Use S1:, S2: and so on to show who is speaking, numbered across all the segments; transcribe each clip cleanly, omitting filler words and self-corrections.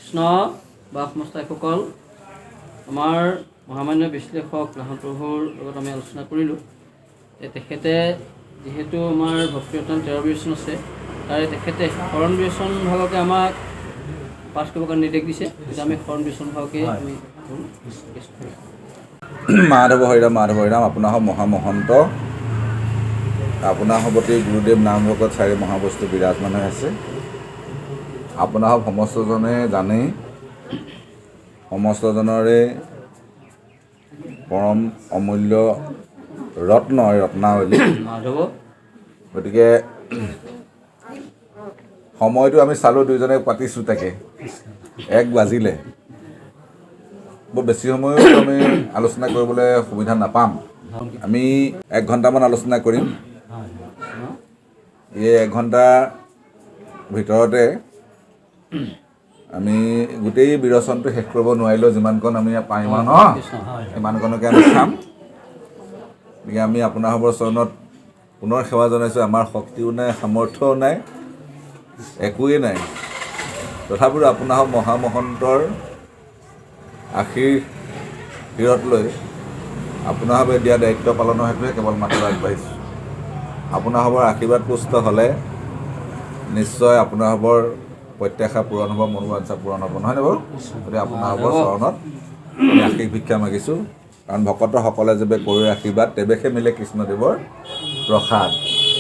S1: কৃষ্ণ। বাপ মস্তাইসকল, আমাৰ মহামান্য বিশ্লেষক লাহন প্ৰভুৰ লগত আমি আলোচনা কৰিলোঁ। তেখেতে যিহেতু আমাৰ ভক্তিৰত্ন 13 বিৰোচন আছে, তাৰে তেখেতে শৰণ বিৰোচন ভাগকে আমাক পাঠ কৰিবৰ কাৰণে নিৰ্দেশ দিছে। গতিকে আমি শৰণ বিৰোচন ভাগকে আমি কৃষ্ণ।
S2: মাধৱ হৰিৰাম, মাধৱ হৰিৰাম। আপোনাৰ মহামহন্ত, আপোনাৰ সৱতী গুৰুদেৱ নাম ভকত চাৰি মহাবস্তু বিৰাজমান হৈ আছে। আপোনাৰ সমস্তজনে জানেই, সমস্তজনৰে পৰম অমূল্য ৰত্ন এই ৰত্নাৱলী।
S1: মাধৱ।
S2: গতিকে সময়টো আমি চালোঁ, দুইজনে পাতিছোঁ, তাকে 1 বাজিলে। বৰ বেছি সময়ো আমি আলোচনা কৰিবলৈ সুবিধা নাপাম। আমি 1 ঘণ্টামান আলোচনা কৰিম। এই 1 ঘণ্টাৰ ভিতৰতে আমি গোটেই বিৰচনটো শেষ কৰিব নোৱাৰিলেও যিমানকণ আমি পাৰিম ন, সিমানকণকে আমি চাম। গতিকে আমি আপোনাসৱৰ চৰণত পুনৰ সেৱা জনাইছোঁ। আমাৰ শক্তিও নাই, সামৰ্থ্যও নাই, একোৱেই নাই, তথাপিও আপোনাসৱ মহামহন্তৰ আশীৰ শিৰত লৈ আপোনাসৱে দিয়া দায়িত্ব পালনৰ হেতুহে কেৱল মাত্ৰ আগবাঢ়িছোঁ। আপোনাসৱৰ আশীৰ্বাদ পুষ্ট হ'লে নিশ্চয় আপোনাসৱৰ প্ৰত্যাশা পূৰণ হ'ব, মনোবাঞ্ছা পূৰণ হ'ব, নহয়নে বাৰু? গতিকে আপোনাসৱৰ চৰণত আমি আশীষ ভিক্ষা মাগিছোঁ। কাৰণ ভকতসকলে যেবে কৰি আশীৰ্বাদ, তেবেসে মিলে কৃষ্ণদেৱৰ প্ৰসাদ।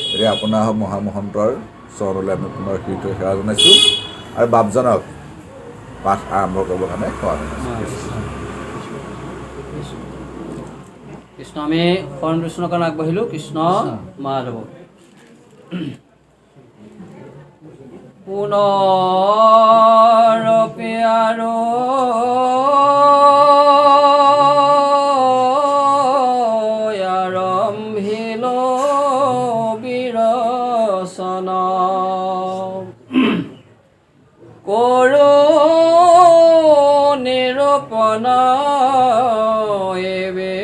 S2: গতিকে আপোনাসৱ মহামহন্তৰ চৰণলৈ আমি পুনৰ শীৰ্ষ সেৱা জনাইছোঁ আৰু বাপজনক পাঠ আৰম্ভ কৰিবৰ কাৰণে সেৱা জনাইছোঁ।
S1: কৃষ্ণ। আমি শৰণ বিষ্ণুৰ কাৰণে আগবাঢ়িলোঁ। কৃষ্ণ মাধৱ। পুনৰপি আৰু আৰম্ভিল বিৰচন, কৰো নিৰূপণ এবে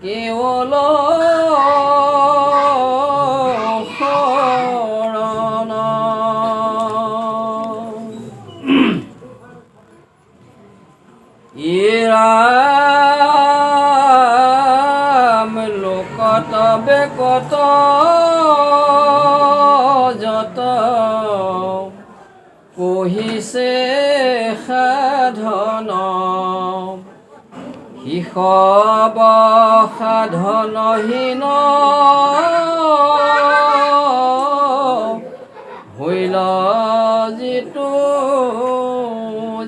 S1: কেৱল শৰণ। ৰাম লোকত বেকত যত কহিছে সাধন, শিষব সাধনহীন হইল যিটো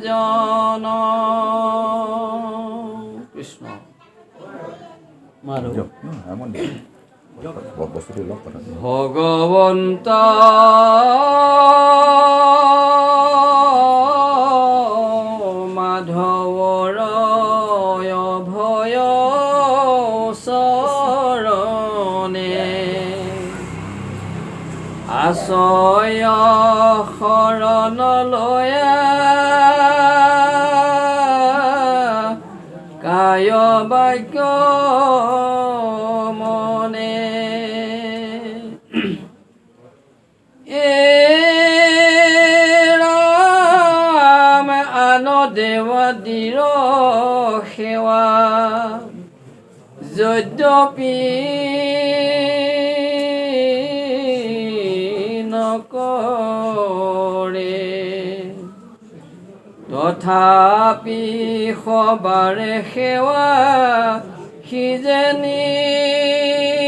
S1: জন। কৃষ্ণ মাধৱ।
S2: বস্তুটো লওক কথা।
S1: ভগৱন্ত মাধৱৰ ভয় চৰণে আচয় শৰণ লয়া, কায় বাক্য মনে। এ ৰাম আন দেৱাদিৰ সেৱা যদ্যপি নকৰে, তথাপি সবাৰে সেৱা সিজে নিৰন্তৰে।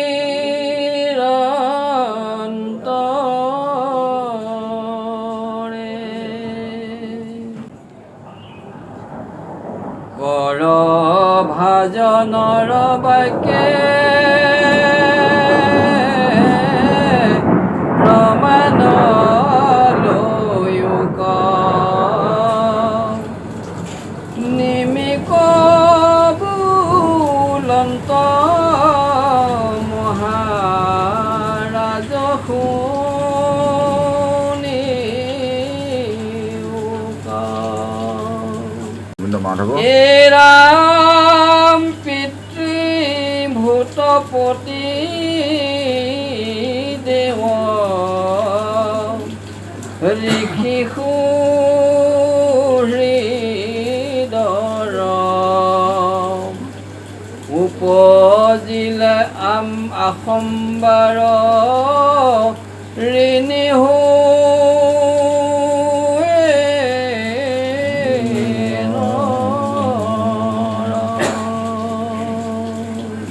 S1: কৰ ভাজনৰ বাক্যে প্ৰমাণ লৈক, নিমিক বোলন্ত মহাৰাজ শুনি।
S2: গোবিন্দ মাধৱ।
S1: এ ৰাম পিতৃ ভূতপতি দেৱ ঋষি আসম্বাৰ ঋণী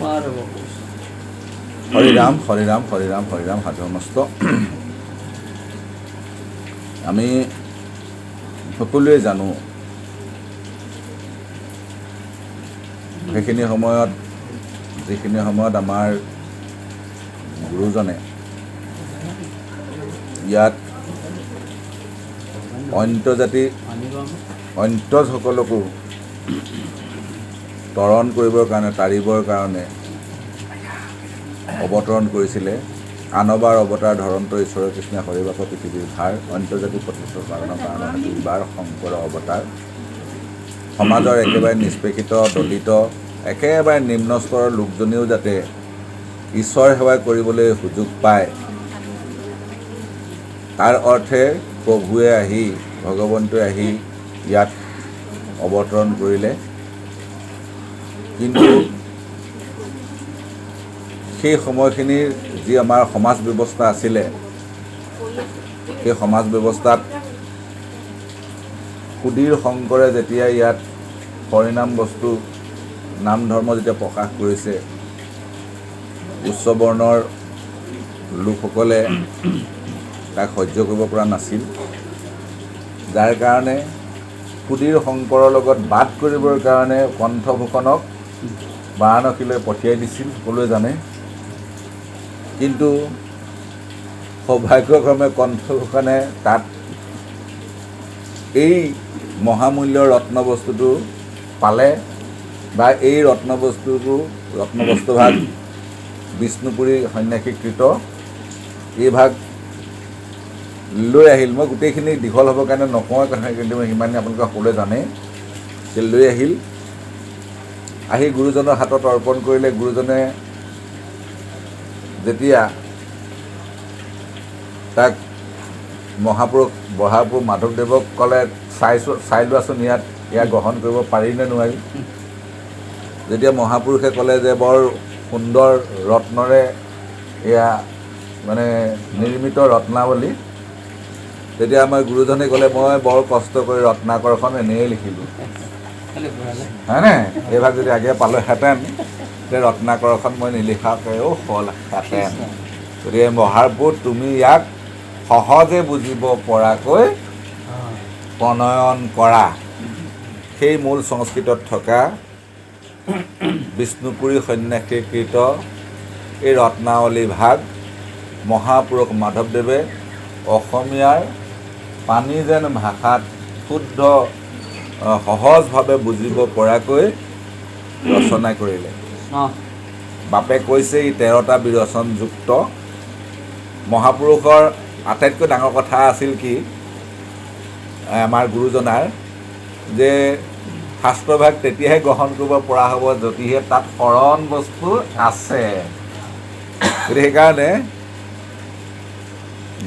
S1: মাধৱ।
S2: হৰিৰাম হৰিৰাম হৰিৰাম হৰিৰাম। সাধুমস্ত। আমি সকলোৱে জানো সেইখিনি সময়ত, যিখিনি সময়ত আমাৰ গুৰুজনে ইয়াত অন্ত্যজাতি অন্ত্যজসকলকো তৰণ কৰিবৰ কাৰণে, তাৰিবৰ কাৰণে অৱতৰণ কৰিছিলে। আনবাৰ অৱতাৰ ধৰন্ত ঈশ্বৰ কৃষ্ণে হৰিবাস পৃথিৱীৰ ভাৰ, অন্ত্যজাতি প্ৰতিষ্ঠ কাৰণৰ কাৰণে দুইবাৰ শংকৰ অৱতাৰ। সমাজৰ একেবাৰে নিষ্পেষিত, দলিত, একেবাৰে নিম্ন স্তৰৰ লোকজনেও যাতে ঈশ্বৰ সেৱা কৰিবলৈ সুযোগ পায়, তাৰ অৰ্থে প্ৰভুৱে আহি, ভগৱন্তই আহি ইয়াত অৱতৰণ কৰিলে। কিন্তু সেই সময়খিনিৰ যি আমাৰ সমাজ ব্যৱস্থা আছিলে, সেই সমাজ ব্যৱস্থাত সুধীৰ শংকৰে যেতিয়া ইয়াত হৰিনাম বস্তু, নাম ধৰ্ম যেতিয়া প্ৰকাশ কৰিছে, উচ্চ বৰ্ণৰ লোকসকলে তাক সহ্য কৰিব পৰা নাছিল। যাৰ কাৰণে সুধীৰ শংকৰৰ লগত বাদ কৰিবৰ কাৰণে কণ্ঠভূষণক বাৰাণসীলৈ পঠিয়াই দিছিল, সকলোৱে জানে। কিন্তু সৌভাগ্যক্ৰমে কণ্ঠভূষণে তাত এই মহামূল্য ৰত্ন বস্তুটো পালে, বা এই ৰত্নবস্তুটো, ৰত্নবস্তুভাগ বিষ্ণুপুৰী সন্যাসীকৃত এই ভাগ লৈ আহিল। মই গোটেইখিনি দীঘল হ'বৰ কাৰণে নকওঁ কথা, কিন্তু মই সিমানেই আপোনালোকে সকলোৱে জানে যে লৈ আহিল। আহি গুৰুজনৰ হাতত অৰ্পণ কৰিলে। গুৰুজনে যেতিয়া তাক মহাপুৰুষ বঢ়াপুৰ মাধৱদেৱক ক'লে, চাইছোঁ, চাই লোৱাচোন ইয়াত, ইয়াক গ্ৰহণ কৰিব পাৰি নে নোৱাৰি। যেতিয়া মহাপুৰুষে ক'লে যে বৰ সুন্দৰ ৰত্নৰে এয়া মানে নিৰ্মিত ৰত্নাৱলী, তেতিয়া আমাৰ গুৰুজনে ক'লে, মই বৰ কষ্ট কৰি ৰত্নাকৰখন এনেই লিখিলোঁ, হয়নে? এইভাগ যদি আগে পালোহেঁতেন, তে ৰত্নাকৰখন মই নিলিখাকৈও হ'লহেঁতেন। গতিকে মহাপুৰুষ, তুমি ইয়াক সহজে বুজিব পৰাকৈ প্ৰণয়ন কৰা। সেই মূল সংস্কৃতত থকা বিষ্ণুপুৰী সন্যাসীকৃত এই ৰত্নাৱলী ভাগ মহাপুৰুষ মাধৱদেৱে অসমীয়াৰ পানী যেন ভাষাত শুদ্ধ সহজভাৱে বুজিব পৰাকৈ ৰচনা কৰিলে। বাপে কৈছে ই 13টা বিৰচনযুক্ত। মহাপুৰুষৰ আটাইতকৈ ডাঙৰ কথা আছিল কি, আমাৰ গুৰুজনাৰ, যে শাস্ত্ৰভাগ তেতিয়াহে গ্ৰহণ কৰিব পৰা হ'ব যদিহে তাত শৰণ বস্তু আছে। গতিকে সেইকাৰণে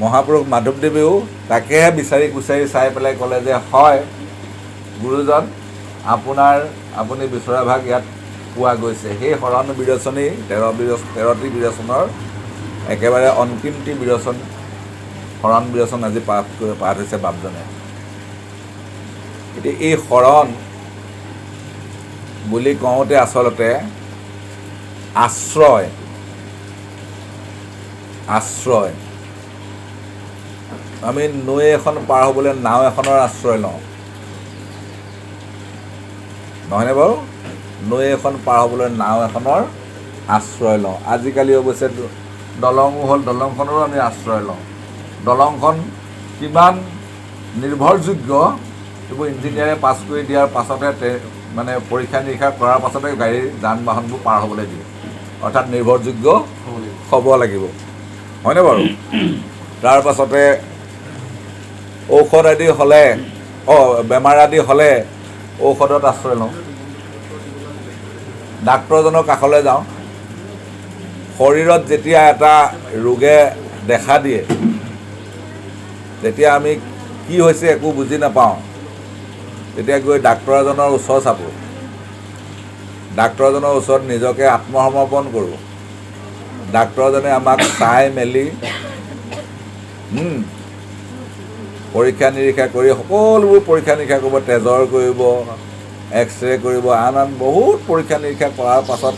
S2: মহাপুৰুষ মাধৱদেৱেও তাকেহে বিচাৰি কুচাৰি চাই পেলাই ক'লে যে হয় গুৰুজন, আপোনাৰ আপুনি বিচৰা ভাগ ইয়াত পোৱা গৈছে। সেই শৰণ বিৰচনেই 13টি বিৰচনৰ একেবাৰে অন্তিমটি বিৰচন, শৰণ বিৰচন আজি পাঠ হৈছে বাপজনে। এতিয়া এই শৰণ বুলি কওঁতে আচলতে আশ্ৰয়, আশ্ৰয়, আমি নৈ এখন পাৰ হ'বলৈ নাও এখনৰ আশ্ৰয় লওঁ, নহয়নে বাৰু? নৈ এখন পাৰ হ'বলৈ নাও এখনৰ আশ্ৰয় লওঁ। আজিকালি অৱশ্যে দলঙো হ'ল, দলংখনৰো আমি আশ্ৰয় লওঁ। দলংখন কিমান নিৰ্ভৰযোগ্য এইবোৰ ইঞ্জিনিয়াৰে পাছ কৰি দিয়াৰ পাছতহে, মানে পৰীক্ষা নিৰীক্ষা কৰাৰ পাছতে গাড়ী যান বাহনবোৰ পাৰ হ'বলৈ দিয়ে, অৰ্থাৎ নিৰ্ভৰযোগ্য হ'ব লাগিব, হয়নে বাৰু? তাৰ পাছতে ঔষধ আদি হ'লে, বেমাৰ আদি হ'লে ঔষধত আশ্ৰয় লওঁ, ডাক্তৰজনৰ কাষলৈ যাওঁ। শৰীৰত যেতিয়া এটা ৰোগে দেখা দিয়ে, তেতিয়া আমি কি হৈছে একো বুজি নাপাওঁ, তেতিয়া গৈ ডাক্তৰ এজনৰ ওচৰ চাপোঁ, ডাক্তৰজনৰ ওচৰত নিজকে আত্মসমৰ্পণ কৰোঁ। ডাক্তৰজনে আমাক চাই মেলি পৰীক্ষা নিৰীক্ষা কৰি সকলোবোৰ পৰীক্ষা নিৰীক্ষা কৰিব, তেজৰ কৰিব, এক্সৰে কৰিব, আন আন বহুত পৰীক্ষা নিৰীক্ষা কৰাৰ পাছত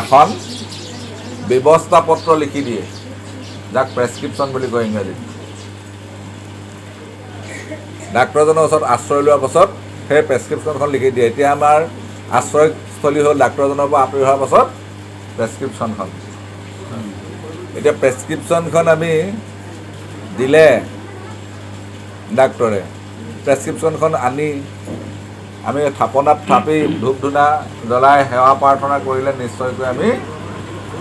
S2: এখন ব্যৱস্থা পত্ৰ লিখি দিয়ে, যাক প্ৰেছক্ৰিপশ্যন বুলি কয় ইংৰাজীত। ডাক্তৰজনৰ ওচৰত আশ্ৰয় লোৱাৰ পাছত সেই প্ৰেছক্ৰিপশ্যনখন লিখি দিয়ে। এতিয়া আমাৰ আশ্ৰয়স্থলী হ'ল ডাক্তৰজনৰ পৰা আঁতৰি হোৱাৰ পাছত প্ৰেছক্ৰিপশ্যনখন। এতিয়া প্ৰেছক্ৰিপশ্যনখন আমি দিলে ডাক্তৰে, প্ৰেছক্ৰিপশ্যনখন আনি আমি থাপনাত থাপি ধূপ ধূনা জ্বলাই সেৱা প্ৰাৰ্থনা কৰিলে নিশ্চয়কৈ আমি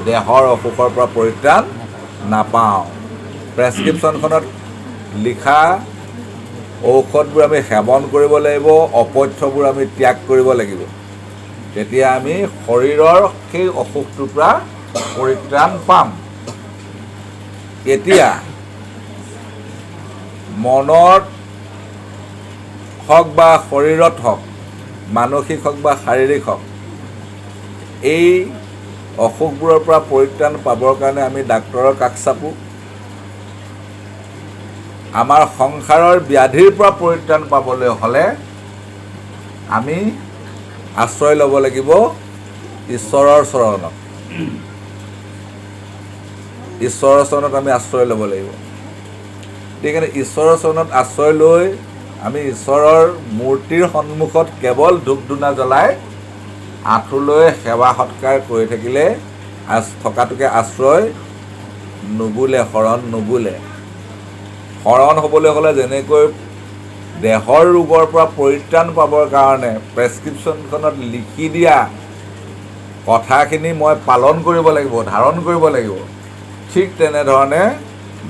S2: দেহৰ অসুখৰ পৰা পৰিত্ৰাণ নাপাওঁ। প্ৰেছক্ৰিপশ্যনখনত লিখা ঔষধবোৰ আমি সেৱন কৰিব লাগিব, অপথ্যবোৰ আমি ত্যাগ কৰিব লাগিব, তেতিয়া আমি শৰীৰৰ সেই অসুখটোৰ পৰা পৰিত্ৰাণ পাম। এতিয়া মনত হওক বা শৰীৰত হওক, মানসিক হওক বা শাৰীৰিক হওক, এই অসুখবোৰৰ পৰা পৰিত্ৰাণ পাবৰ কাৰণে আমি ডাক্তৰৰ কাষ চাপোঁ। আমাৰ সংসাৰৰ ব্যাধিৰ পৰা পৰিত্ৰাণ পাবলৈ হ'লে আমি আশ্ৰয় ল'ব লাগিব ঈশ্বৰৰ চৰণত। ঈশ্বৰৰ চৰণত আমি আশ্ৰয় ল'ব লাগিব। সেইকাৰণে ঈশ্বৰৰ চৰণত আশ্ৰয় লৈ আমি ঈশ্বৰৰ মূৰ্তিৰ সন্মুখত কেৱল ধূপ ধূনা জ্বলাই আঁঠুলৈ সেৱা সৎকাৰ কৰি থাকিলে থকাটোকে আশ্ৰয় নুবোলে, শৰণ নুবোলে। শৰণ হ'বলৈ হ'লে যেনেকৈ দেহৰ ৰোগৰ পৰা পৰিত্ৰাণ পাবৰ কাৰণে প্ৰেছক্ৰিপশ্যনখনত লিখি দিয়া কথাখিনি মই পালন কৰিব লাগিব, ধাৰণ কৰিব লাগিব, ঠিক তেনেধৰণে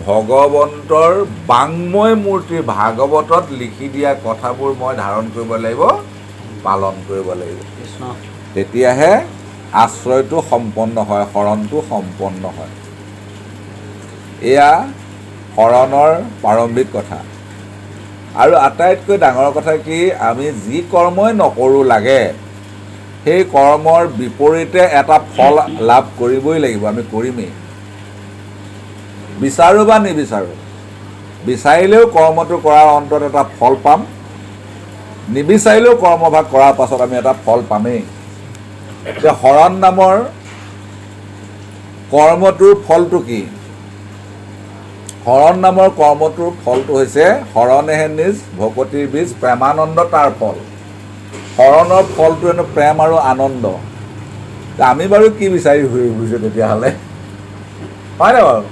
S2: ভগৱন্তৰ বাংময় মূৰ্তিৰ ভাগৱতত লিখি দিয়া কথাবোৰ মই ধাৰণ কৰিব লাগিব, পালন কৰিব লাগিব। তেতিয়াহে আশ্ৰয়টো সম্পন্ন হয়, শৰণটো সম্পন্ন হয়। এয়া শৰণৰ প্ৰাৰম্ভিক কথা। আৰু আটাইতকৈ ডাঙৰ কথা কি, আমি যি কৰ্মই নকৰোঁ লাগে সেই কৰ্মৰ বিপৰীতে এটা ফল লাভ কৰিবই লাগিব, আমি কৰিমেই, বিচাৰোঁ বা নিবিচাৰোঁ। বিচাৰিলেও কৰ্মটো কৰাৰ অন্তত এটা ফল পাম, নিবিচাৰিলেও কৰ্মভাগ কৰাৰ পাছত আমি এটা ফল পামেই। এতিয়া শৰণ নামৰ কৰ্মটোৰ ফলটো কি? শৰণ নামৰ কৰ্মটোৰ ফলটো হৈছে শৰণেহে নিজ ভকতিৰ বীজ প্ৰেমানন্দ তাৰ ফল। শৰণৰ ফলটো হেনো প্ৰেম আৰু আনন্দ। আমি বাৰু কি বিচাৰি ঘূৰি ফুৰিছোঁ তেতিয়াহ'লে, হয়নে বাৰু?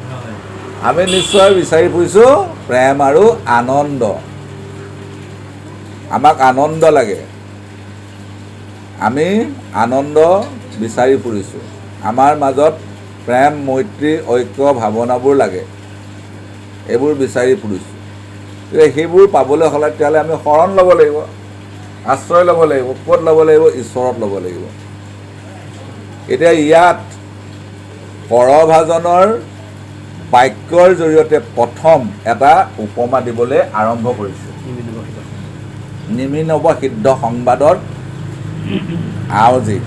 S2: আমি নিশ্চয় বিচাৰি ফুৰিছোঁ প্ৰেম আৰু আনন্দ। আমাক আনন্দ লাগে, আমি আনন্দ বিচাৰি ফুৰিছোঁ। আমাৰ মাজত প্ৰেম, মৈত্ৰী, ঐক্য ভাৱনাবোৰ লাগে, এইবোৰ বিচাৰি ফুৰিছোঁ। সেইবোৰ পাবলৈ হ'লে তেতিয়াহ'লে আমি শৰণ ল'ব লাগিব, আশ্ৰয় ল'ব লাগিব। ক'ত ল'ব লাগিব? ঈশ্বৰত ল'ব লাগিব। এতিয়া ইয়াত কৰভাজনৰ বাক্যৰ জৰিয়তে প্ৰথম এটা উপমা দিবলৈ আৰম্ভ কৰিছে। নিমিনৱ সিদ্ধ সংবাদত আওজি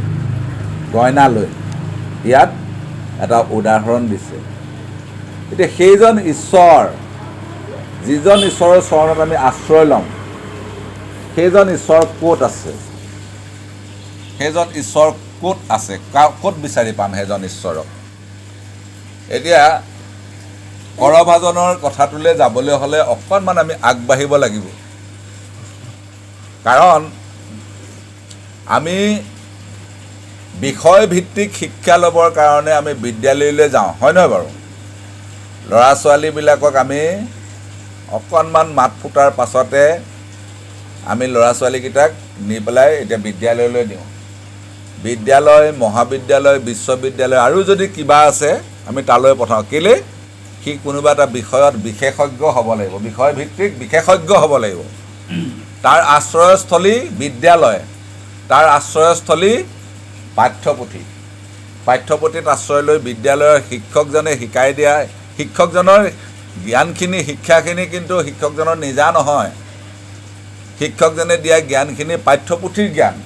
S2: গয়নালৈ ইয়াত এটা উদাহৰণ দিছে। এতিয়া সেইজন ঈশ্বৰ, যিজন ঈশ্বৰৰ চৰণত আমি আশ্ৰয় ল'ম, সেইজন ঈশ্বৰ ক'ত আছে? সেইজন ঈশ্বৰ ক'ত আছে? ক'ত বিচাৰি পাম সেইজন ঈশ্বৰক? এতিয়া কৰভাজনৰ কথাটোলৈ যাবলৈ হ'লে অকণমান আমি আগবাঢ়িব লাগিব, কাৰণ আমি বিষয়ভিত্তিক শিক্ষা ল'বৰ কাৰণে আমি বিদ্যালয়লৈ যাওঁ, হয় নহয় বাৰু? ল'ৰা ছোৱালীবিলাকক আমি অকণমান মাত ফুটাৰ পাছতে আমি ল'ৰা ছোৱালীকেইটাক নি পেলাই এতিয়া বিদ্যালয়লৈ দিওঁ। বিদ্যালয়, মহাবিদ্যালয়, বিশ্ববিদ্যালয় আৰু যদি কিবা আছে আমি তালৈ পঠাওঁ। কেলৈ? সি কোনোবা এটা বিষয়ত বিশেষজ্ঞ হ'ব লাগিব, বিষয়ভিত্তিক বিশেষজ্ঞ হ'ব লাগিব। তাৰ আশ্ৰয়স্থলী বিদ্যালয়, তাৰ আশ্ৰয়স্থলী পাঠ্যপুথি। পাঠ্যপুথিত আশ্ৰয় লৈ বিদ্যালয়ৰ শিক্ষকজনে শিকাই দিয়া, শিক্ষকজনৰ জ্ঞানখিনি, শিক্ষাখিনি কিন্তু শিক্ষকজনৰ নিজা নহয়। শিক্ষকজনে দিয়া জ্ঞানখিনি পাঠ্যপুথিৰ জ্ঞান।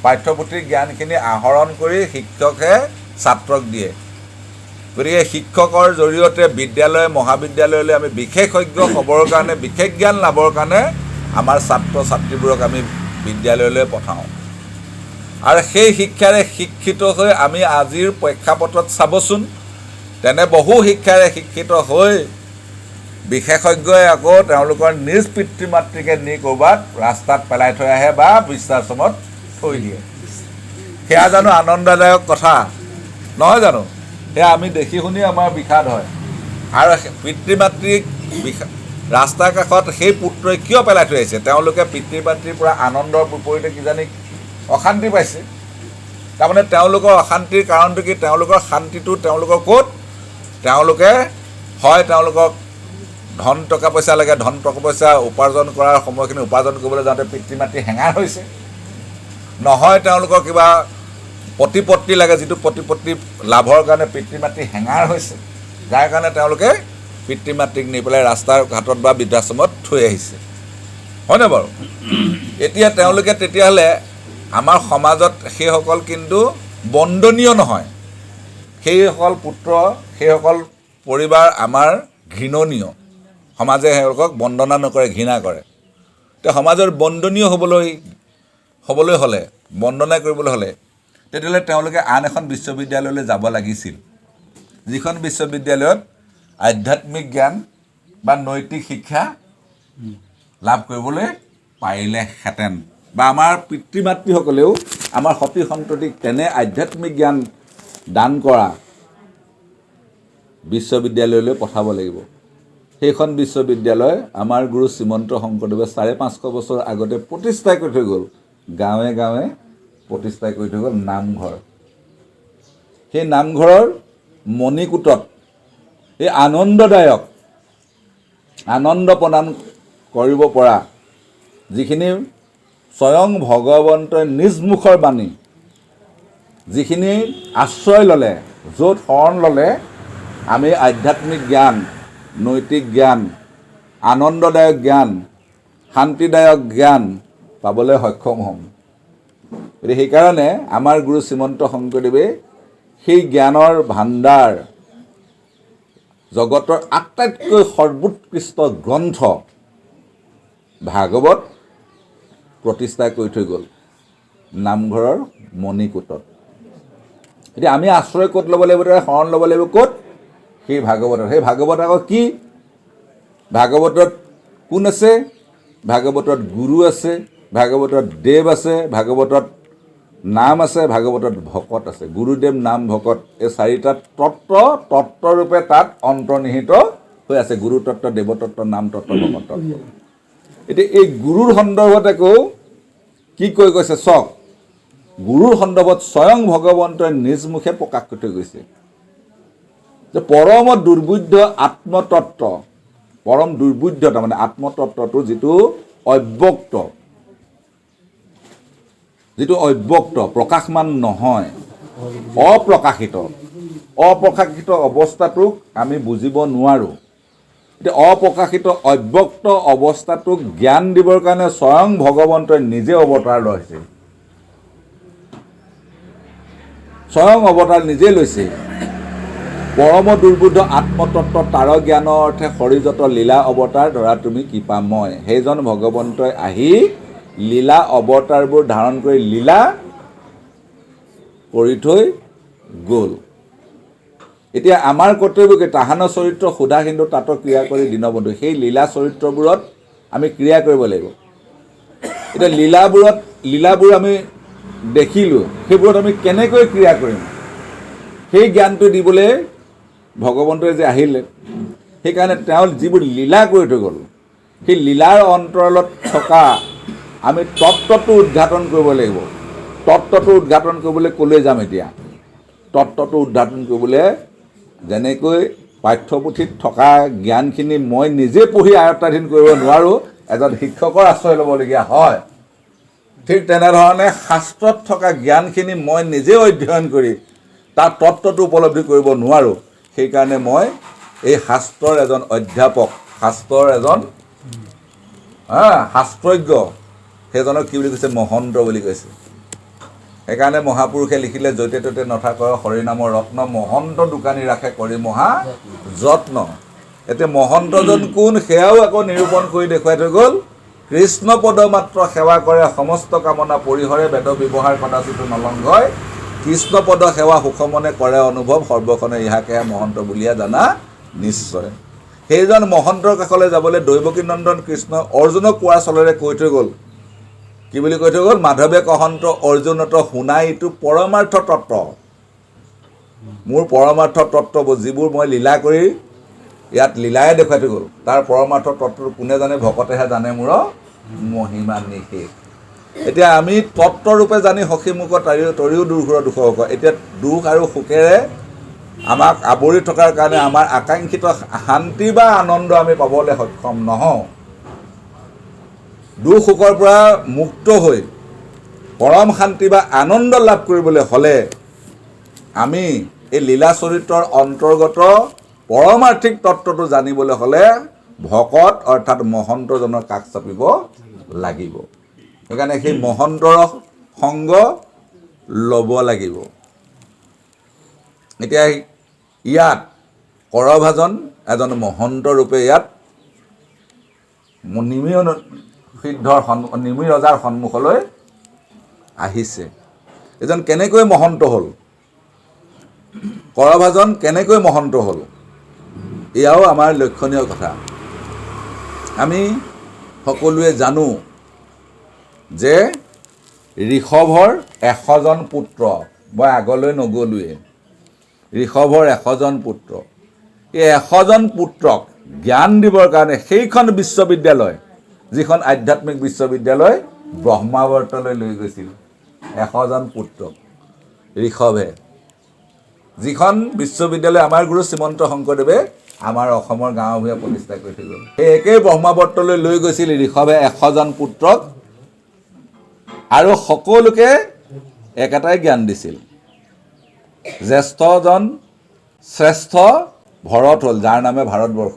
S2: পাঠ্যপুথিৰ জ্ঞানখিনি আহৰণ কৰি শিক্ষকে ছাত্ৰক দিয়ে। গতিকে শিক্ষকৰ জৰিয়তে বিদ্যালয় মহাবিদ্যালয়লৈ আমি বিশেষজ্ঞ হ'বৰ কাৰণে, বিশেষ জ্ঞান লাভৰ কাৰণে আমাৰ ছাত্ৰ ছাত্ৰীবোৰক আমি বিদ্যালয়লৈ পঠাওঁ। আৰু সেই শিক্ষাৰে শিক্ষিত হৈ আমি আজিৰ প্ৰেক্ষাপটত চাবচোন, তেনে বহু শিক্ষাৰে শিক্ষিত হৈ বিশেষজ্ঞই আকৌ তেওঁলোকৰ নিজ পিতৃ মাতৃকে নি ক'ৰবাত ৰাস্তাত পেলাই থৈ আহে বা বৃদ্ধাশ্ৰমত থৈ দিয়ে। সেয়া জানো আনন্দদায়ক কথা নহয় জানো? সেয়া আমি দেখি শুনি আমাৰ বিষাদ হয়। আৰু পিতৃ মাতৃক ৰাস্তাৰ কাষত সেই পুত্ৰই কিয় পেলাই থৈ আহিছে? তেওঁলোকে পিতৃ মাতৃৰ পৰা আনন্দৰ বিপৰীতে কিজানি অশান্তি পাইছে। তাৰমানে তেওঁলোকৰ অশান্তিৰ কাৰণটো কি? তেওঁলোকৰ শান্তিটো তেওঁলোকৰ ক'ত? তেওঁলোকে হয় তেওঁলোকক ধন টকা পইচা লাগে, ধন টকা পইচা উপাৰ্জন কৰাৰ সময়খিনি উপাৰ্জন কৰিবলৈ যাওঁতে পিতৃ মাতৃ হেঙাৰ হৈছে, নহয় তেওঁলোকৰ কিবা প্ৰতিপত্তি লাগে, যিটো প্ৰতিপত্তি লাভৰ কাৰণে পিতৃ মাতৃ হেঙাৰ হৈছে, যাৰ কাৰণে তেওঁলোকে পিতৃ মাতৃক নি পেলাই ৰাস্তাৰ ঘাটত বা বৃদ্ধাশ্ৰমত থৈ আহিছে, হয়নে বাৰু? এতিয়া তেওঁলোকে তেতিয়াহ'লে আমাৰ সমাজত সেইসকল কিন্তু বন্দনীয় নহয়, সেইসকল পুত্ৰ, সেইসকল পৰিবাৰ আমাৰ ঘৃণনীয়। সমাজে তেওঁলোকক বন্দনা নকৰে, ঘৃণা কৰে। এতিয়া সমাজৰ বন্দনীয় হ'বলৈ হ'লে, বন্দনা কৰিবলৈ হ'লে তেতিয়াহ'লে তেওঁলোকে আন এখন বিশ্ববিদ্যালয়লৈ যাব লাগিছিল, যিখন বিশ্ববিদ্যালয়ত আধ্যাত্মিক জ্ঞান বা নৈতিক শিক্ষা লাভ কৰিবলৈ পাৰিলেহেঁতেন, বা আমাৰ পিতৃ মাতৃসকলেও আমাৰ সতি সন্ততিক তেনে আধ্যাত্মিক জ্ঞান দান কৰা বিশ্ববিদ্যালয়লৈ পঠাব লাগিব। সেইখন বিশ্ববিদ্যালয় আমাৰ গুৰু শ্ৰীমন্ত শংকৰদেৱে 550 বছৰ আগতে প্ৰতিষ্ঠা কৰি থৈ গ'ল, গাঁৱে গাঁৱে প্ৰতিষ্ঠা কৰি থৈ গ'ল নামঘৰ। সেই নামঘৰৰ মণিকূটত এই আনন্দদায়ক আনন্দ প্ৰদান কৰিব পৰা যিখিনি স্বয়ং ভগৱন্তই নিজ মুখৰ বাণী, যিখিনি আশ্ৰয় ল'লে, য'ত শৰণ ল'লে আমি আধ্যাত্মিক জ্ঞান, নৈতিক জ্ঞান, আনন্দদায়ক জ্ঞান, শান্তিদায়ক জ্ঞান পাবলৈ সক্ষম হ'ম। গতিকে সেইকাৰণে আমাৰ গুৰু শ্ৰীমন্ত শংকৰদেৱে সেই জ্ঞানৰ ভাণ্ডাৰ, জগতৰ আটাইতকৈ সৰ্বোৎকৃষ্ট গ্ৰন্থ ভাগৱত প্ৰতিষ্ঠা কৰি থৈ গ'ল নামঘৰৰ মণিকূটত। এতিয়া আমি আশ্ৰয় ক'ত ল'ব লাগিব? শৰণ ল'ব লাগিব ক'ত? সেই ভাগৱতত। সেই ভাগৱত আকৌ কি? ভাগৱতত কোন আছে? ভাগৱতত গুৰু আছে, ভাগৱতত দেৱ আছে, ভাগৱতত নাম আছে, ভাগৱতত ভকত আছে। গুৰুদেৱ, নাম, ভকত, এই চাৰিটা তত্ত্ব তত্ত্বৰূপে তাত অন্তৰ্নিহিত হৈ আছে। গুৰু তত্ত্ব, দেৱতত্ত্ব, নাম তত্ত্ব, ভকত তত্ত্ব। এতিয়া এই গুৰুৰ সন্দৰ্ভত আকৌ কি কৈ গৈছে চাওক। গুৰুৰ সন্দৰ্ভত স্বয়ং ভগৱন্তই নিজ মুখে প্ৰকাশ কৰি থৈ গৈছে যে পৰম দুৰ্বোধ্য আত্মতত্ত্ব, পৰম দুৰ্বোধ্য তাৰমানে আত্মতত্ত্বটো যিটো অব্যক্ত, যিটো অব্যক্ত, প্ৰকাশমান নহয়, অপ্ৰকাশিত, অপ্ৰকাশিত অৱস্থাটোক আমি বুজিব নোৱাৰোঁ। এতিয়া অপ্ৰকাশিত অব্যক্ত অৱস্থাটোক জ্ঞান দিবৰ কাৰণে স্বয়ং ভগৱন্তই নিজে অৱতাৰ লৈছে, স্বয়ং অৱতাৰ নিজে লৈছে। পৰম দুৰ্বোধ্য আত্মতত্ত্ব তাৰ জ্ঞানৰ অৰ্থে হৰিযত লীলা অৱতাৰ ধৰা তুমি কৃপাময়। সেইজন ভগৱন্তই আহি লীলা অৱতাৰবোৰ ধাৰণ কৰি লীলা কৰি থৈ গ'ল। এতিয়া আমাৰ কৰ্তব্য কি? তাহান চৰিত্ৰ সোধা সিন্ধু তাত ক্ৰিয়া কৰি দীনবন্ধু। সেই লীলা চৰিত্ৰবোৰত আমি ক্ৰিয়া কৰিব লাগিব। এতিয়া লীলাবোৰ আমি দেখিলোঁ, সেইবোৰত আমি কেনেকৈ ক্ৰিয়া কৰিম সেই জ্ঞানটো দিবলৈ ভগৱন্তই যে আহিলে, সেইকাৰণে তেওঁ যিবোৰ লীলা কৰি থৈ গ'ল, সেই লীলাৰ অন্তৰালত থকা আমি তত্ত্বটো উদ্ঘাটন কৰিব লাগিব। তত্ত্বটো উদ্ঘাটন কৰিবলৈ ক'লৈ যাম এতিয়া? তত্ত্বটো উদ্ঘাটন কৰিবলৈ যেনেকৈ পাঠ্যপুথিত থকা জ্ঞানখিনি মই নিজে পঢ়ি আয়ত্তাধীন কৰিব নোৱাৰোঁ, এজন শিক্ষকৰ আশ্ৰয় ল'বলগীয়া হয়, ঠিক তেনেধৰণে শাস্ত্ৰত থকা জ্ঞানখিনি মই নিজে অধ্যয়ন কৰি তাৰ তত্ত্বটো উপলব্ধি কৰিব নোৱাৰোঁ। সেইকাৰণে মই এই শাস্ত্ৰৰ এজন অধ্যাপক, শাস্ত্ৰৰ এজন শাস্ত্ৰজ্ঞ, সেইজনক কি বুলি কৈছে? মহন্ত বুলি কৈছে। সেইকাৰণে মহাপুৰুষে লিখিলে, য'তে ত'তে নথাক হৰিনামৰ ৰত্ন, মহন্ত দোকানী ৰাখে কৰি মহা যত্ন। এতিয়া মহন্তজন কোন সেয়াও আকৌ নিৰূপণ কৰি দেখুৱাই থৈ গ'ল। কৃষ্ণ পদ মাত্ৰ সেৱা কৰে, সমস্ত কামনা পৰিহৰে, বেদ ব্যৱহাৰ কদাচিতো নলংঘয়, কৃষ্ণ পদ সেৱা সুখমনে কৰে অনুভৱ, সৰ্বক্ষণে ইহাকে মহন্ত বুলিয়া জানা নিশ্চয়। সেইজন মহন্তৰ কাষলৈ যাবলৈ দৈৱকী নন্দন কৃষ্ণ অৰ্জুনক কোৱাৰ চলেৰে কৈ থৈ গ'ল। কি বুলি কৈ থৈ গ'ল? মাধৱে কহন্ত অৰ্জুনত শুনাই ইটো পৰমাৰ্থ তত্ত্ব। মোৰ পৰমাৰ্থ তত্ত্ব যিবোৰ মই লীলা কৰি ইয়াত লীলাই দেখুৱাই থৈ গ'ল, তাৰ পৰমাৰ্থ তত্ত্বটো কোনে জানে? ভকতেহে জানে মোৰ মহিমা নিশেষ। এতিয়া আমি তত্ত্বৰূপে জানি সখী মুখ তৰিও দুৰ্ঘোৰ দুখ সুখ। এতিয়া দুখ আৰু সুখেৰে আমাক আৱৰি থকাৰ কাৰণে আমাৰ আকাংক্ষিত শান্তি বা আনন্দ আমি পাবলৈ সক্ষম নহওঁ। দুখ সুখৰ পৰা মুক্ত হৈ পৰম শান্তি বা আনন্দ লাভ কৰিবলৈ হ'লে আমি এই লীলা চৰিত্ৰৰ অন্তৰ্গত পৰমাৰ্থিক তত্ত্বটো জানিবলৈ হ'লে ভকত অৰ্থাৎ মহন্তজনৰ কাষ চাপিব লাগিব। সেইকাৰণে সেই মহন্তৰ সংগ ল'ব লাগিব। এতিয়া ইয়াত কৰভাজন এজন মহন্ত ৰূপে ইয়াত নিমি সিদ্ধৰ নিমি ৰজাৰ সন্মুখলৈ আহিছে। এজন কেনেকৈ মহন্ত হ'ল? কৰভাজন কেনেকৈ মহন্ত হ'ল? এয়াও আমাৰ লক্ষণীয় কথা। আমি সকলোৱে জানো যে ঋষভৰ 100জন পুত্ৰ, মই আগলৈ নগ'লোৱে, ঋষভৰ 100জন পুত্ৰ, এই 100জন পুত্ৰক জ্ঞান দিবৰ কাৰণে সেইখন বিশ্ববিদ্যালয়, যিখন আধ্যাত্মিক বিশ্ববিদ্যালয়, ব্ৰহ্মাৱৰ্তলৈ লৈ গৈছিল 100জন পুত্ৰক ঋষভে। যিখন বিশ্ববিদ্যালয় আমাৰ গুৰু শ্ৰীমন্ত শংকৰদেৱে আমাৰ অসমৰ গাঁও ভূঞে প্ৰতিষ্ঠা কৰি থৈ গ'ল, সেই একেই ব্ৰহ্মাৱৰ্তলৈ লৈ গৈছিল ঋষভে 100জন পুত্ৰক, আৰু সকলোকে একেটাই জ্ঞান দিছিল। জ্যেষ্ঠজন শ্ৰেষ্ঠ ভৰত হ'ল, যাৰ নামে ভাৰতবৰ্ষ।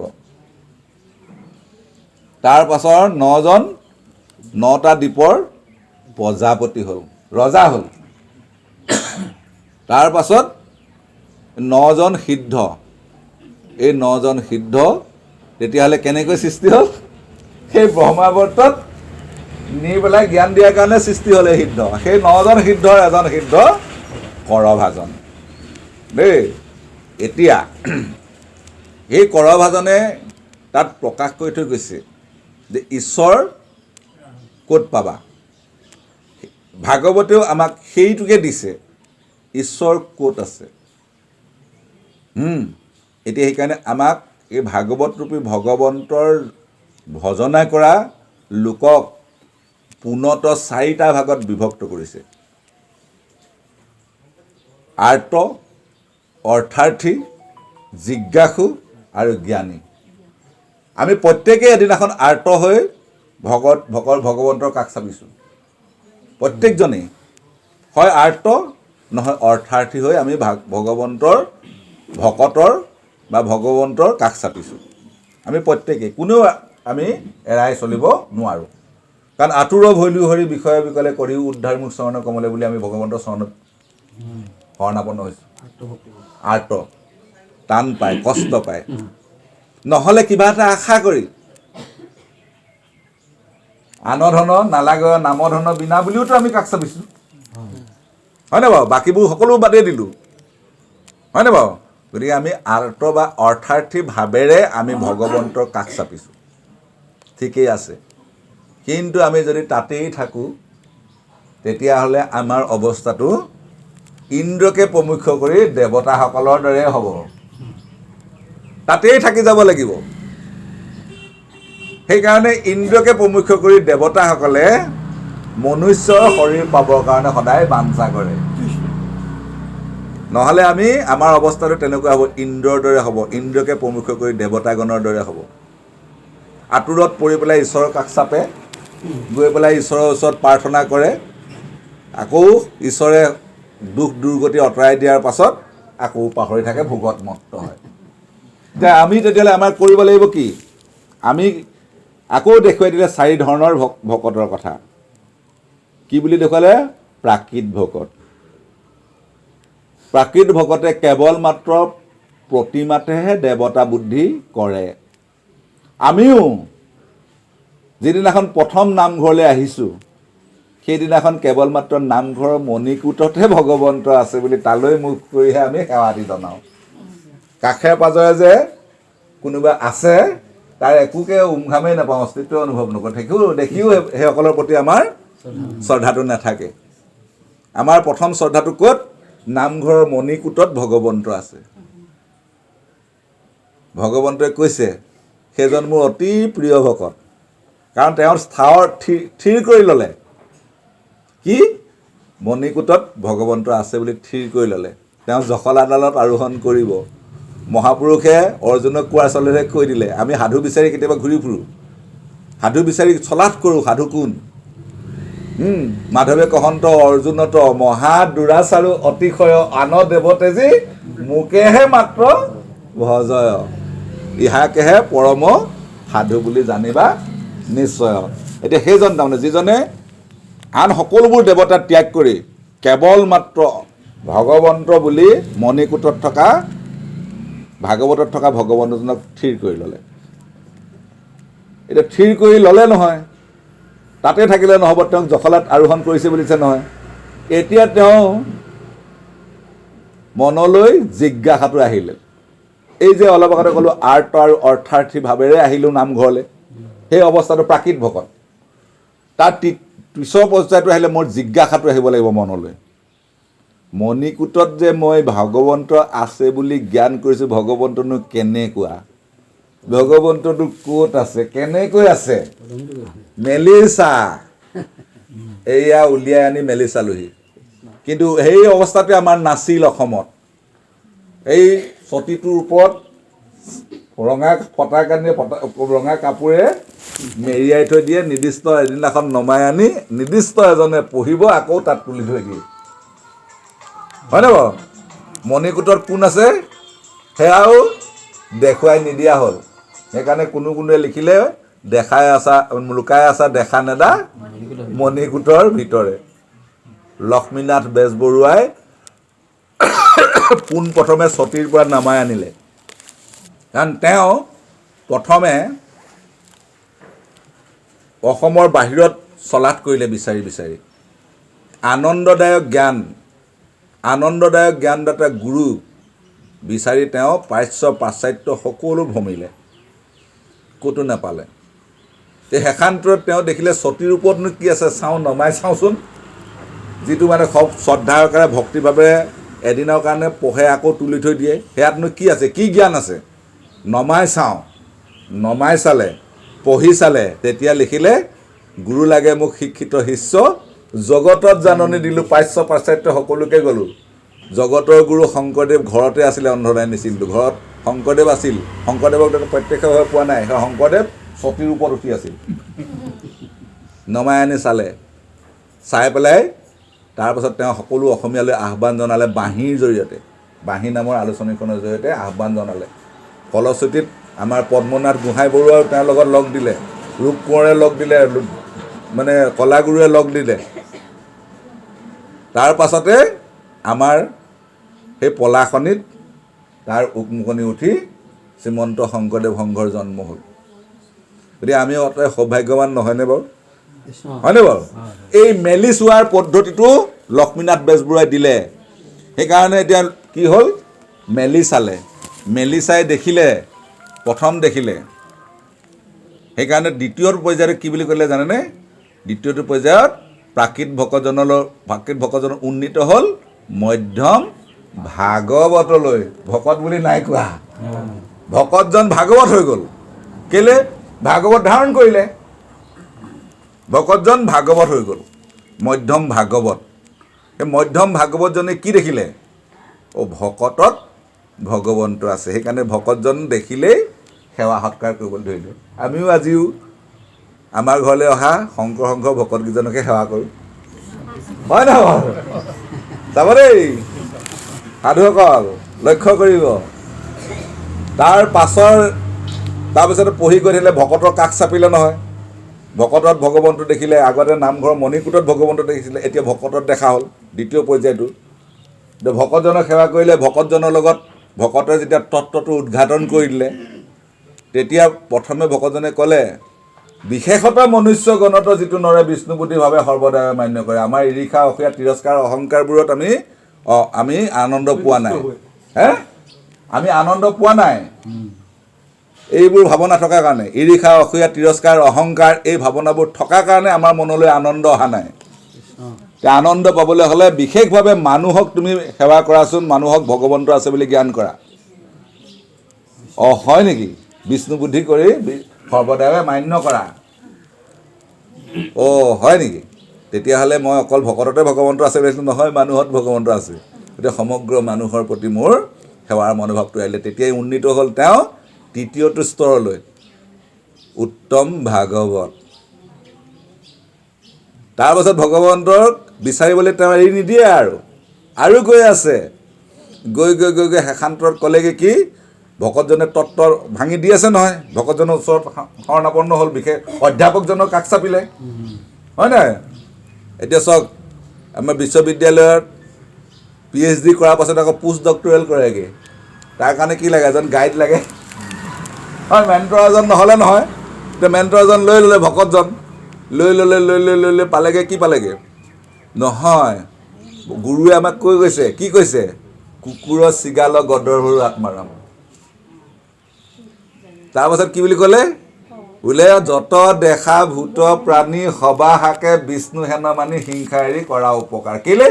S2: তাৰ পাছৰ 9জন 9টা দ্বীপৰ প্ৰজাপতি হ'ল, ৰজা হ'ল। তাৰ পাছত 9জন সিদ্ধ, এই 9জন সিদ্ধ তেতিয়াহ'লে কেনেকৈ সৃষ্টি হ'ল? সেই ব্ৰহ্মাৱৰ্তত নি পেলাই জ্ঞান দিয়াৰ কাৰণে সৃষ্টি হ'ল এই সিদ্ধ। সেই 9জন সিদ্ধৰ এজন সিদ্ধ কৰভাজন দেই। এতিয়া সেই কৰভাজনে তাত প্ৰকাশ কৰি থৈ গৈছে যে ঈশ্বৰ ক'ত পাবা। ভাগৱতেও আমাক সেইটোকে দিছে, ঈশ্বৰ ক'ত আছে। এতিয়া সেইকাৰণে আমাক এই ভাগৱতৰূপী ভগৱন্তৰ ভজনা কৰা লোকক পুনত 4টা ভাগত বিভক্ত কৰিছে। আৰ্ত, অർത്থাৰ্থী, জিজ্ঞাসু আৰু জ্ঞানী। আমি প্ৰত্যেকেই এদিনাখন আৰ্ত হৈ ভগৱন্তৰ কাষ চাপিছোঁ। প্ৰত্যেকজনেই হয় আৰ্ত নহয় অർത്থাৰ্থী হৈ আমি ভগৱন্তৰ ভকতৰ বা ভগৱন্তৰ কাষ চাপিছোঁ। আমি প্ৰত্যেকেই, কোনেও আমি এৰাই চলিব নোৱাৰোঁ। কাৰণ আতুৰ ভৈলু হৰি বিষয়ে বিকলে কৰিও উদ্ধাৰ মোক চৰণ কমলে বুলি আমি ভগৱন্তৰ চৰণত শৰণাপন্ন হৈছোঁ। আৰ্ত টান পায়, কষ্ট পায়, নহ'লে কিবা এটা আশা কৰি আন ধন নালাগে নাম ধন বিনা বুলিওতো আমি কাষ চাপিছোঁ, হয়নে বাৰু? বাকীবোৰ সকলো বাদেই দিলোঁ, হয়নে বাৰু? গতিকে আমি আৰ্ত বা অർത്থাৰ্থী ভাৱেৰে আমি ভগৱন্তৰ কাষ চাপিছোঁ, ঠিকেই আছে। কিন্তু আমি যদি তাতেই থাকোঁ তেতিয়াহ'লে আমাৰ অৱস্থাটো ইন্দ্ৰকে প্ৰমুখ্য কৰি দেৱতাসকলৰ দৰে হ'ব, তাতেই থাকি যাব লাগিব। সেইকাৰণে ইন্দ্ৰকে প্ৰমুখ্য কৰি দেৱতাসকলে মনুষ্যৰ শৰীৰ পাবৰ কাৰণে সদায় বাঞ্ছা কৰে। নহ'লে আমি আমাৰ অৱস্থাটো তেনেকুৱা হ'ব, ইন্দ্ৰৰ দৰে হ'ব, ইন্দ্ৰকে প্ৰমুখ্য কৰি দেৱতাগণৰ দৰে হ'ব। আঁতুৰত পৰি পেলাই ঈশ্বৰৰ কাষ চাপে, গৈ পেলাই ঈশ্বৰৰ ওচৰত প্ৰাৰ্থনা কৰে, আকৌ ঈশ্বৰে দুখ দুৰ্গতি আঁতৰাই দিয়াৰ পাছত আকৌ পাহৰি থাকে, ভোগত মত্ত হয়। এতিয়া আমি তেতিয়াহ'লে আমাৰ কৰিব লাগিব কি? আমি আকৌ দেখুৱাই দিলে চাৰি ধৰণৰ ভকতৰ কথা। কি বুলি দেখুৱালে? প্ৰাকৃত ভকত। প্ৰাকৃত ভকতে কেৱল মাত্ৰ প্ৰতিমাতেহে দেৱতা বুদ্ধি কৰে। আমিও যিদিনাখন প্ৰথম নামঘৰলৈ আহিছোঁ, সেইদিনাখন কেৱল মাত্ৰ নামঘৰৰ মণিকূটতহে ভগৱন্ত আছে বুলি তালৈ মুখ কৰিহে আমি সেৱা দি জনাওঁ। কাষে পাজৰে যে কোনোবা আছে তাৰ একোকে উমঘামেই নাপাওঁ, অস্তিত্ব অনুভৱ নকৰোঁ। দেখিও সেইসকলৰ প্ৰতি আমাৰ শ্ৰদ্ধাটো নাথাকে। আমাৰ প্ৰথম শ্ৰদ্ধাটো ক'ত? নামঘৰৰ মণিকূটত ভগৱন্ত আছে। ভগৱন্তই কৈছে সেইজন মোৰ অতি প্ৰিয় ভকত, কাৰণ তেওঁৰ স্থাৱৰ থিৰ কৰি ল'লে কি মণিকূটত ভগৱন্ত আছে বুলি থিৰ কৰি ল'লে। তেওঁ জখলাডালত আৰোহণ কৰিব। মহাপুৰুষে অৰ্জুনক কোৱাৰ চলেৰে কৈ দিলে, আমি সাধু বিচাৰি কেতিয়াবা ঘূৰি ফুৰোঁ, সাধু বিচাৰি চলাথ কৰোঁ, সাধু কোন? মাধৱে কহন্ত অৰ্জুনত মহা দুৰাচাৰো অতিশয় আন দেৱতেজি মোকেহে মাত্ৰ ভজয়, ইহাকেহে পৰম সাধু বুলি জানিবা নিশ্চয়। এতিয়া সেইজন তাৰমানে যিজনে আন সকলোবোৰ দেৱতা ত্যাগ কৰি কেৱল মাত্ৰ ভগৱন্ত বুলি মণিকূটত থকা ভাগৱতত থকা ভগৱন্তজনক থিৰ কৰি ল'লে। এতিয়া থিৰ কৰি ল'লে নহয়, তাতে থাকিলে নহ'ব, তেওঁক জখলাত আৰোহণ কৰিছে বুলিছে নহয়। এতিয়া তেওঁ মনলৈ জিজ্ঞাসাটো আহিলে। এই যে অলপ আগতে ক'লোঁ আৰ্ত আৰু অർത്থাৰ্থী ভাৱেৰে আহিলোঁ নামঘৰলৈ, সেই অৱস্থাটো প্ৰাকৃত ভকত। তাৰ পিছৰ পৰ্যায়টো আহিলে মোৰ জিজ্ঞাসাটো আহিব লাগিব মনলৈ। মণিকূটত যে মই ভগৱন্ত আছে বুলি জ্ঞান কৰিছোঁ, ভগৱন্তনো কেনেকুৱা, ভগৱন্তটো ক'ত আছে, কেনেকৈ আছে, মেলি চা। এয়া উলিয়াই আনি মেলি চালোহি। কিন্তু সেই অৱস্থাতে আমাৰ নাছিল অসমত। এই চতিটোৰ ওপৰত ৰঙা ফটা কানি ৰঙা কাপোৰে মেৰিয়াই থৈ দিয়ে, নিৰ্দিষ্ট এদিনাখন নমাই আনি নিৰ্দিষ্ট এজনে পঢ়িব, আকৌ তাত তুলি থৈ দিয়ে। হয়নে বাৰু? মণিকূটত কোন আছে সেয়াও দেখুৱাই নিদিয়া হ'ল। সেইকাৰণে কোনো কোনোৱে লিখিলে দেখাই আছা লুকাই আছা দেখা নেদা মণিকূটৰ ভিতৰে। লক্ষ্মীনাথ বেজবৰুৱাই পোনপ্ৰথমে সতীৰ পৰা নমাই আনিলে, কাৰণ তেওঁ প্ৰথমে অসমৰ বাহিৰত চলাথ কৰিলে বিচাৰি বিচাৰি আনন্দদায়ক জ্ঞান, আনন্দদায়ক জ্ঞানদাতা গুৰু বিচাৰি তেওঁ প্ৰাচ্য পাশ্চাত্য সকলো ভ্ৰমিলে, ক'তো নাপালে। শেষান্তৰত তেওঁ দেখিলে সতীৰ ওপৰতনো কি আছে, চাওঁ নমাই চাওঁচোন। যিটো মানে সব শ্ৰদ্ধাৰ ভক্তিভাৱে এদিনৰ কাৰণে পঢ়ে আকৌ তুলি থৈ দিয়ে, সেয়াতনো কি আছে, কি জ্ঞান আছে, নমাই চাওঁ। নমাই চালে, পঢ়ি চালে, তেতিয়া লিখিলে গুৰু লাগে মোক শিক্ষিত শিষ্য, জগতত জাননী দিলোঁ প্ৰাচ্য পাশ্চাত্য সকলোকে গ'লোঁ। জগতৰ গুৰু শংকৰদেৱ ঘৰতে আছিলে, অন্ধৰাই নিচিন্তু। ঘৰত শংকৰদেৱ আছিল, শংকৰদেৱক প্ৰত্যক্ষভাৱে পোৱা নাই, সেই শংকৰদেৱ সতীৰ ওপৰত উঠি আছিল। নমাই আনি চালে, চাই পেলাই তাৰপাছত তেওঁ সকলো অসমীয়ালৈ আহ্বান জনালে বাঁহীৰ জৰিয়তে, বাঁহী নামৰ আলোচনীখনৰ জৰিয়তে আহ্বান জনালে। ফলশ্ৰুতিত আমাৰ পদ্মনাথ গোহাঁই বৰুৱাও তেওঁৰ লগত লগ দিলে, ৰূপ কোঁৱৰে লগ দিলে, মানে কলাগুৰুৱে লগ দিলে। তাৰ পাছতে আমাৰ সেই পলাশনিত তাৰ উকমুকনি উঠি শ্ৰীমন্ত শংকৰদেৱ সংঘৰ জন্ম হ'ল। গতিকে আমি অতি সৌভাগ্যৱান নহয়নে বাৰু? হয়নে বাৰু? এই মেলি চোৱাৰ পদ্ধতিটো লক্ষ্মীনাথ বেজবৰুৱাই দিলে। সেইকাৰণে এতিয়া কি হ'ল, মেলি চালে, মেলি চাই দেখিলে, প্ৰথম দেখিলে। সেইকাৰণে দ্বিতীয় পৰ্যায়ত কি বুলি ক'লে জানেনে? দ্বিতীয়টো পৰ্যায়ত প্ৰাকৃত ভকতজন উন্নীত হ'ল মধ্যম ভাগৱতলৈ। ভকত বুলি নাই কোৱা, ভকতজন ভাগৱত হৈ গ'ল। কেলে? ভাগৱত ধাৰণ কৰিলে, ভকতজন ভাগৱত হৈ গ'ল, মধ্যম ভাগৱত। সেই মধ্যম ভাগৱতজনে কি দেখিলে? অ', ভকতত ভগৱন্ত আছে। সেইকাৰণে ভকতজন দেখিলেই সেৱা সৎকাৰ কৰিবলৈ ধৰিলে। আমিও আজিও আমাৰ ঘৰলৈ অহা শংকৰ সংঘৰ ভকতকেইজনকে সেৱা কৰোঁ, হয় নহয়? চাব দেই সাধুসকল, লক্ষ্য কৰিব। তাৰপিছতে পঢ়ি গৈ থাকিলে ভকতৰ কাষ চাপিলে নহয়, ভকতত ভগৱন্ত দেখিলে। আগতে নামঘৰৰ মণিকূটত ভগৱন্ত দেখিছিলে, এতিয়া ভকতত দেখা হ'ল দ্বিতীয় পৰ্যায়টো। ভকতজনক সেৱা কৰিলে, ভকতজনৰ লগত ভকতে যেতিয়া তত্ত্বটো উদঘাটন কৰি দিলে, তেতিয়া প্ৰথমে ভকতজনে ক'লে, বিশেষতঃ মনুষ্য গণত যিটো নৰে বিষ্ণুবুদ্ধি ভাৱে সৰ্বদাই মান্য কৰে। আমাৰ ঈৰ্ষা, অসূয়া, তিৰস্কাৰ, অহংকাৰবোৰত আমি আনন্দ পোৱা নাই। হে, আমি আনন্দ পোৱা নাই এইবোৰ ভাৱনা থকাৰ কাৰণে। ঈৰ্ষা, অসূয়া, তিৰস্কাৰ, অহংকাৰ এই ভাৱনাবোৰ থকাৰ কাৰণে আমাৰ মনলৈ আনন্দ অহা নাই। আনন্দ পাবলৈ হ'লে বিশেষভাৱে মানুহক তুমি সেৱা কৰাচোন, মানুহক ভগৱন্ত আছে বুলি জ্ঞান কৰা। অ হয় নেকি? বিষ্ণু বুদ্ধি কৰি সৰ্বদাই মান্য কৰা। অ হয় নেকি? তেতিয়াহ'লে মই অকল ভকততে ভগৱন্ত আছে বুলি নহয়, মানুহত ভগৱন্ত আছে। গতিকে সমগ্ৰ মানুহৰ প্ৰতি মোৰ সেৱাৰ মনোভাৱটো আহিলে, তেতিয়াই উন্নীত হ'ল তেওঁ তৃতীয়টো স্তৰলৈ, উত্তম ভাগৱত। তাৰপাছত ভগৱন্তক বিচাৰিবলৈ তেওঁ এৰি নিদিয়ে আৰু, আৰু গৈ আছে, গৈ গৈ গৈ গৈ শেষান্তৰত ক'লেগৈ কি, ভকতজনে তত্ত্ব ভাঙি দি আছে নহয়, ভকতজনৰ ওচৰত শৰণাপন্ন হ'ল, বিশেষ অধ্যাপকজনৰ কাষ চাপিলে, হয় নাই? এতিয়া চাওক, আমাৰ বিশ্ববিদ্যালয়ত PhD কৰাৰ পাছত আকৌ পোষ্ট ডক্টৰেল কৰেগৈ, তাৰ কাৰণে কি লাগে? এজন গাইড লাগে, হয়? মেণ্টৰ এজন নহ'লে নহয়। এতিয়া মেণ্টৰ এজন লৈ ল'লে, ভকতজন লৈ ল'লে, লৈ লৈ লৈ লৈ পালেগৈ, কি পালেগৈ? নহয়, গুৰুৱে আমাক কৈ গৈছে, কি কৈছে? কুকুৰৰ চিগাল গদৰ সৰু আত্মাৰাম। তাৰপাছত কি বুলি ক'লে? বোলে যত দেখা ভূত প্ৰাণী সবাহাকে বিষ্ণু হেন মানি হিংসা এৰি কৰা উপকাৰ। কেলে?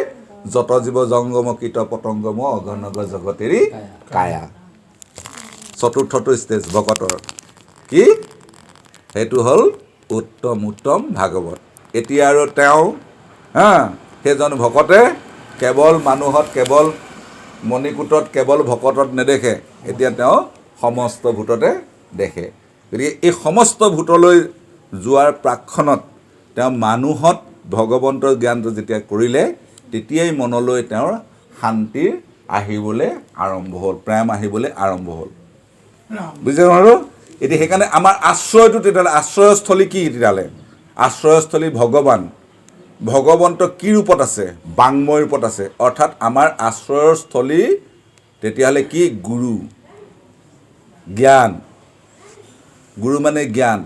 S2: যত জীৱ জংগম কীট পতংগম অগণগ জগতেৰি কায়া। চতুৰ্থটো ষ্টেজ ভকতৰ কি? সেইটো হ'ল উত্তম উত্তম ভাগৱত। এতিয়া আৰু তেওঁ হা, সেইজন ভকতে কেৱল মানুহত, কেৱল মণিকূটত, কেৱল ভকতত নেদেখে, এতিয়া তেওঁ সমস্ত ভূততে দেখে। গতিকে এই সমস্ত ভূতলৈ যোৱাৰ প্ৰাকক্ষণত তেওঁ মানুহত ভগৱন্তৰ জ্ঞানটো যেতিয়া কৰিলে, তেতিয়াই মনলৈ তেওঁৰ শান্তিৰ আহিবলৈ আৰম্ভ হ'ল, প্ৰেম আহিবলৈ আৰম্ভ হ'ল। বুজিছে বাৰু? এতিয়া সেইকাৰণে আমাৰ আশ্ৰয়টো তেতিয়াহ'লে, আশ্ৰয়স্থলী কি তেতিয়াহ'লে? আশ্ৰয়স্থলী ভগৱান। ভগৱন্ত কি ৰূপত আছে? বাংময় ৰূপত আছে। অৰ্থাৎ আমাৰ আশ্ৰয়স্থলী তেতিয়াহ'লে কি? গুৰু, জ্ঞান। গুৰু মানে জ্ঞান।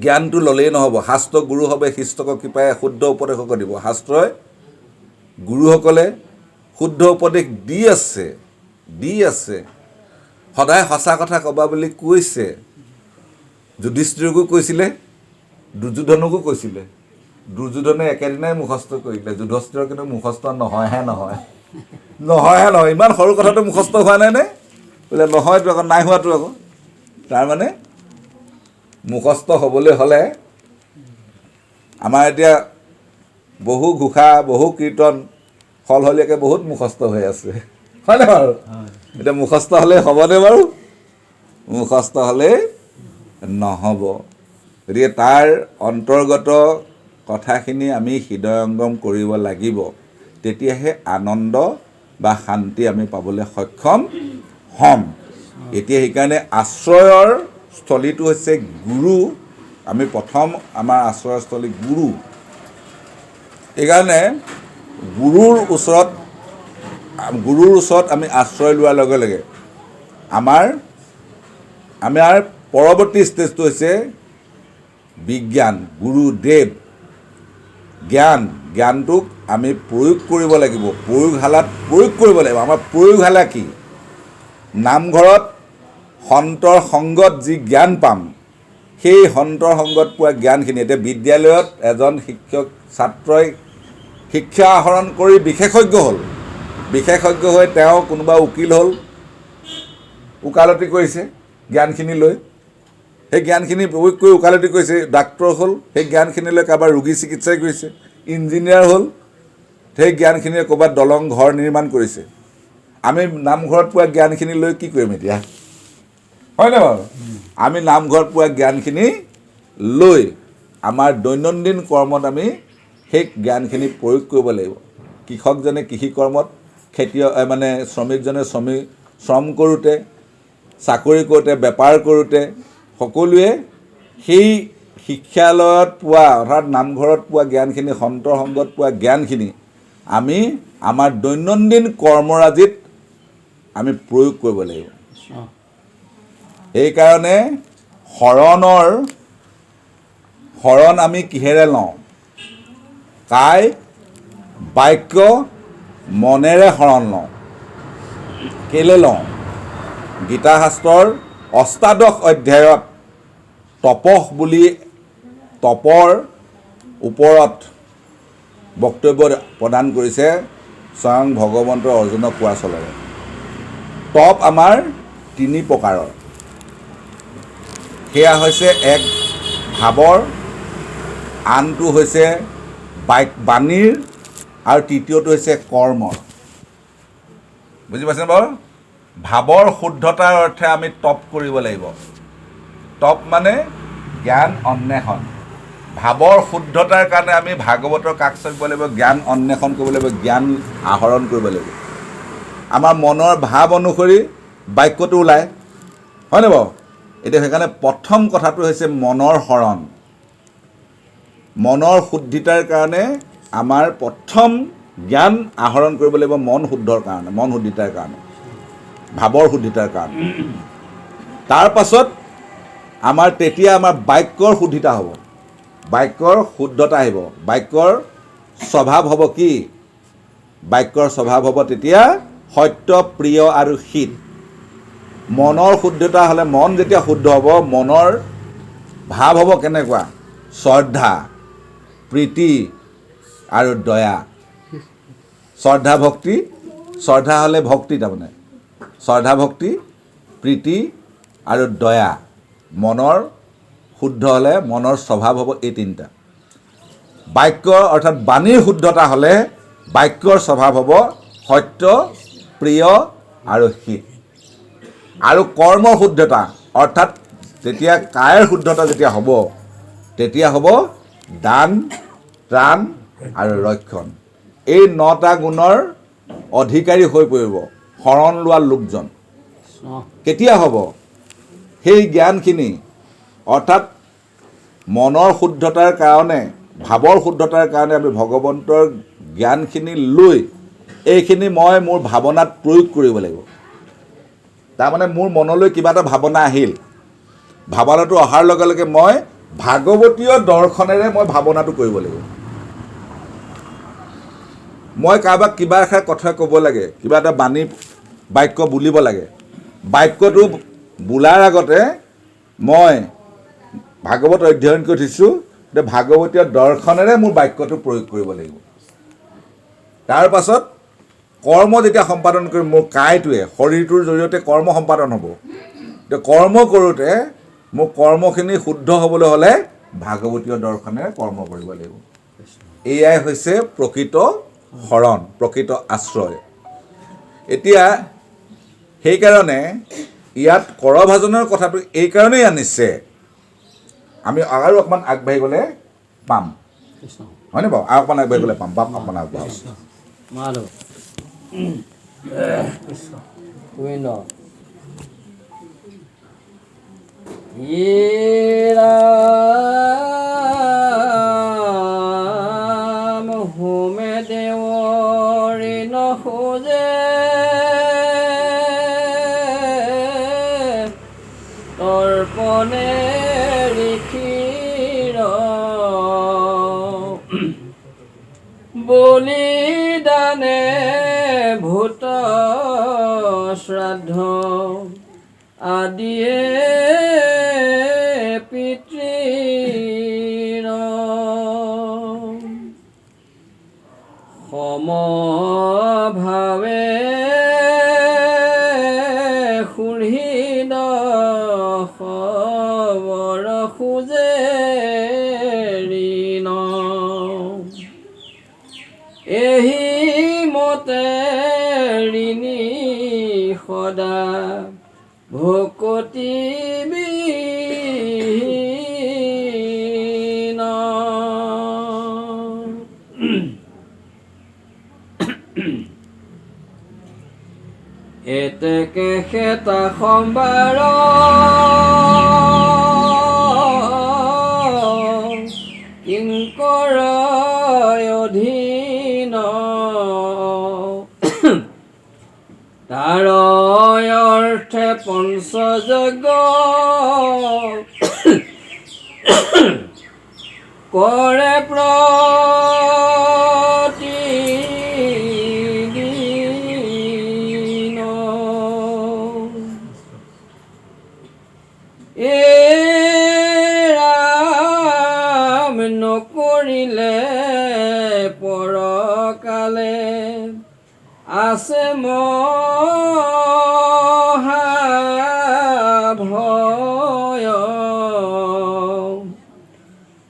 S2: জ্ঞানটো ল'লেই নহ'ব। শাস্ত্ৰ গুৰু হবে শিষ্টক কৃপায়ে শুদ্ধ উপদেশক দিব। শাস্ত্ৰই, গুৰুসকলে শুদ্ধ উপদেশ দি আছে, দি আছে, সদায় সঁচা কথা ক'বা বুলি কৈছে। যুধিষ্ঠিৰকো কৈছিলে, দুৰ্যোধনকো কৈছিলে। দুৰ্যোধনে একেদিনাই মুখস্থ কৰিলে, যুধিষ্ঠিৰৰ কিন্তু মুখস্থ নহয়হে নহয়, নহয়হে নহয়। ইমান সৰু কথাটো মুখস্থ হোৱা নাই নে? বোলে নহয়তো আকৌ, নাই হোৱাটো আকৌ। তাৰমানে মুখস্থ হ'বলৈ হ'লে আমাৰ এতিয়া বহু ঘোষা, বহু কীৰ্তন সলসলীয়াকৈ বহুত মুখস্থ হৈ আছে, হয়নে বাৰু? এতিয়া মুখস্থ হ'লে হ'বনে বাৰু? মুখস্থ হ'লে নহ'ব। গতিকে তাৰ অন্তৰ্গত কথাখিনি আমি হৃদয়ংগম কৰিব লাগিব, তেতিয়াহে আনন্দ বা শান্তি আমি পাবলৈ সক্ষম হ'ম। এতিয়া সেইকাৰণে আশ্ৰয়ৰ স্থলীটো হৈছে গুৰু। আমি প্ৰথম আমাৰ আশ্ৰয়স্থলী গুৰু। সেইকাৰণে গুৰুৰ ওচৰত আমি আশ্ৰয় লোৱাৰ লগে লগে আমাৰ পৰৱৰ্তী ষ্টেজটো হৈছে বিজ্ঞান, গুৰুদেৱ। জ্ঞান, জ্ঞানটোক আমি প্ৰয়োগ কৰিব লাগিব, প্ৰয়োগশালাত প্ৰয়োগ কৰিব লাগিব। আমাৰ প্ৰয়োগশালা কি? নামঘৰত সন্তৰ সংগত যি জ্ঞান পাম, সেই সন্তৰ সংগত পোৱা জ্ঞানখিনি এতিয়া বিদ্যালয়ত এজন শিক্ষক ছাত্ৰই শিক্ষা আহৰণ কৰি বিশেষজ্ঞ হ'ল, বিশেষজ্ঞ হৈ তেওঁ কোনোবা উকিল হ'ল, ওকালতি কৰিছে জ্ঞানখিনি লৈ, সেই জ্ঞানখিনি প্ৰয়োগ কৰি ওকালতি কৰিছে। ডাক্তৰ হ'ল, সেই জ্ঞানখিনি লৈ কাৰোবাৰ ৰোগী চিকিৎসাই কৰিছে। ইঞ্জিনিয়াৰ হ'ল, সেই জ্ঞানখিনিয়ে ক'ৰবাত দলং ঘৰ নিৰ্মাণ কৰিছে। আমি নামঘৰত পোৱা জ্ঞানখিনি লৈ কি কৰিম এতিয়া, হয়নে বাৰু? আমি নামঘৰত পোৱা জ্ঞানখিনি লৈ আমাৰ দৈনন্দিন কৰ্মত আমি সেই জ্ঞানখিনি প্ৰয়োগ কৰিব লাগিব। কৃষকজনে কৃষি কৰ্মত, খেতিয়ক মানে শ্ৰমিকজনে শ্ৰম কৰোঁতে, চাকৰি কৰোঁতে, বেপাৰ কৰোঁতে সকলোৱে সেই শিক্ষালয়ত পোৱা অৰ্থাৎ নামঘৰত পোৱা জ্ঞানখিনি, সন্তৰ সংগত পোৱা জ্ঞানখিনি আমি আমাৰ দৈনন্দিন কৰ্মৰাজিত আমি প্ৰয়োগ কৰিব লাগিব। সেইকাৰণে শৰণৰ শৰণ আমি কিহেৰে লওঁ? কায়, বাক্য, মনেৰে শৰণ লওঁ। কেলৈ লওঁ? গীতাশাস্ত্ৰৰ অষ্টাদশ অধ্যায়ত তপস বুলি তপৰ ওপৰত বক্তব্য প্ৰদান কৰিছে স্বয়ং ভগৱন্ত অৰ্জুনক কোৱা চলেৰে। তপ আমাৰ তিনি প্ৰকাৰৰ। সেয়া হৈছে এক ভাৱৰ, আনটো হৈছে বাণীৰ, আৰু তৃতীয়টো হৈছে কৰ্মৰ। বুজি পাইছেনে বাৰু? ভাৱৰ শুদ্ধতাৰ অৰ্থে আমি তপ কৰিব লাগিব। তপ মানে জ্ঞান অন্বেষণ। ভাৱৰ শুদ্ধতাৰ কাৰণে আমি ভাগৱতৰ কাষ চাপিব লাগিব, জ্ঞান অন্বেষণ কৰিব লাগিব, জ্ঞান আহৰণ কৰিব লাগিব। আমাৰ মনৰ ভাৱ অনুসৰি বাক্যটো ওলায়, হয়নে বাৰু? এতিয়া সেইকাৰণে প্ৰথম কথাটো হৈছে মনৰ শৰণ। মনৰ শুদ্ধিতাৰ কাৰণে আমাৰ প্ৰথম জ্ঞান আহৰণ কৰিব লাগিব, মন শুদ্ধৰ কাৰণে, মন শুদ্ধিতাৰ কাৰণে, ভাৱৰ শুদ্ধিতাৰ কাৰণে। তাৰ পাছত আমাৰ তেতিয়া আমাৰ বাক্যৰ শুদ্ধিতা হ'ব, বাক্যৰ শুদ্ধতা আহিব। বাক্যৰ স্বভাৱ হ'ব কি? বাক্যৰ স্বভাৱ হ'ব তেতিয়া সত্য, প্ৰিয় আৰু হিত। মনৰ শুদ্ধতা হ'লে, মন যেতিয়া শুদ্ধ হ'ব, মনৰ ভাৱ হ'ব কেনেকুৱা? শ্ৰদ্ধা, প্ৰীতি আৰু দয়া। শ্ৰদ্ধা ভক্তি, শ্ৰদ্ধা হ'লে ভক্তি, তাৰমানে শ্ৰদ্ধা ভক্তি, প্ৰীতি আৰু দয়া। মনৰ শুদ্ধ হ'লে মনৰ স্বভাৱ হ'ব এই তিনিটা। বাক্য অৰ্থাৎ বাণীৰ শুদ্ধতা হ'লে বাক্যৰ স্বভাৱ হ'ব সত্য, প্ৰিয় আৰু হিত। আৰু কৰ্মৰ শুদ্ধতা অৰ্থাৎ যেতিয়া কায়ৰ শুদ্ধতা যেতিয়া হ'ব, তেতিয়া হ'ব দান, ত্ৰাণ আৰু ৰক্ষণ। এই নটা গুণৰ অধিকাৰী হৈ পৰিব শৰণ লোৱা লোকজন। কেতিয়া হ'ব সেই জ্ঞানখিনি? অৰ্থাৎ মনৰ শুদ্ধতাৰ কাৰণে, ভাৱৰ শুদ্ধতাৰ কাৰণে আমি ভগৱন্তৰ জ্ঞানখিনি লৈ এইখিনি মই মোৰ ভাৱনাত প্ৰয়োগ কৰিব লাগিব। তাৰমানে মোৰ মনলৈ কিবা এটা ভাৱনা আহিল, ভাৱনাটো অহাৰ লগে লগে মই ভাগৱতীয় দৰ্শনেৰে মই ভাৱনাটো কৰিব লাগিব। মই কাৰোবাক কিবা এষাৰ কথা ক'ব লাগে, কিবা এটা বাণী বাক্য বুলিব লাগে, বাক্যটো বোলাৰ আগতে মই ভাগৱত অধ্যয়ন কৰি থৈছোঁ, যে ভাগৱতীয় দৰ্শনেৰে মোৰ বাক্যটো প্ৰয়োগ কৰিব লাগিব। তাৰ পাছত কৰ্ম যেতিয়া সম্পাদন কৰিম, মোৰ কায়টোৱে, শৰীৰটোৰ জৰিয়তে কৰ্ম সম্পাদন হ'ব। এতিয়া কৰ্ম কৰোঁতে মোৰ কৰ্মখিনি শুদ্ধ হ'বলৈ হ'লে ভাগৱতীয় দৰ্শনেৰে কৰ্ম কৰিব লাগিব। এয়াই হৈছে প্ৰকৃত শৰণ, প্ৰকৃত আশ্ৰয়। এতিয়া সেইকাৰণে ইয়াত কৰভাজনৰ কথাটো এইকাৰণেই আনিছে, আমি আৰু অকণমান আগবাঢ়ি গ'লে পাম, হয়নে বাৰু? আৰু অকণমান আগবাঢ়ি গ'লে পাম। বাপ অকণমান আগবাঢ়ক।
S1: মাধৱ গোবিন্দ। ৰাম হোমে দেৱৰী নখোজে, তৰ্পণে ঋষিৰ বলিদানে ভূত শ্ৰাদ্ধ আদিয়ে পিতৃৰ সমভাৱে সুহৃদ খবৰ খোজে ঋণ। এহি মতে ঋণী সদা ভকতি বিহীন। এতেকে খেতা সম্বাৰ কিংকৰ অধীন, তাৰ অৰ্থে পঞ্চযজ্ঞ কৰে প্ৰতিদিন। এ ৰাম নকৰিলে পৰকালে আছে মহাভয়।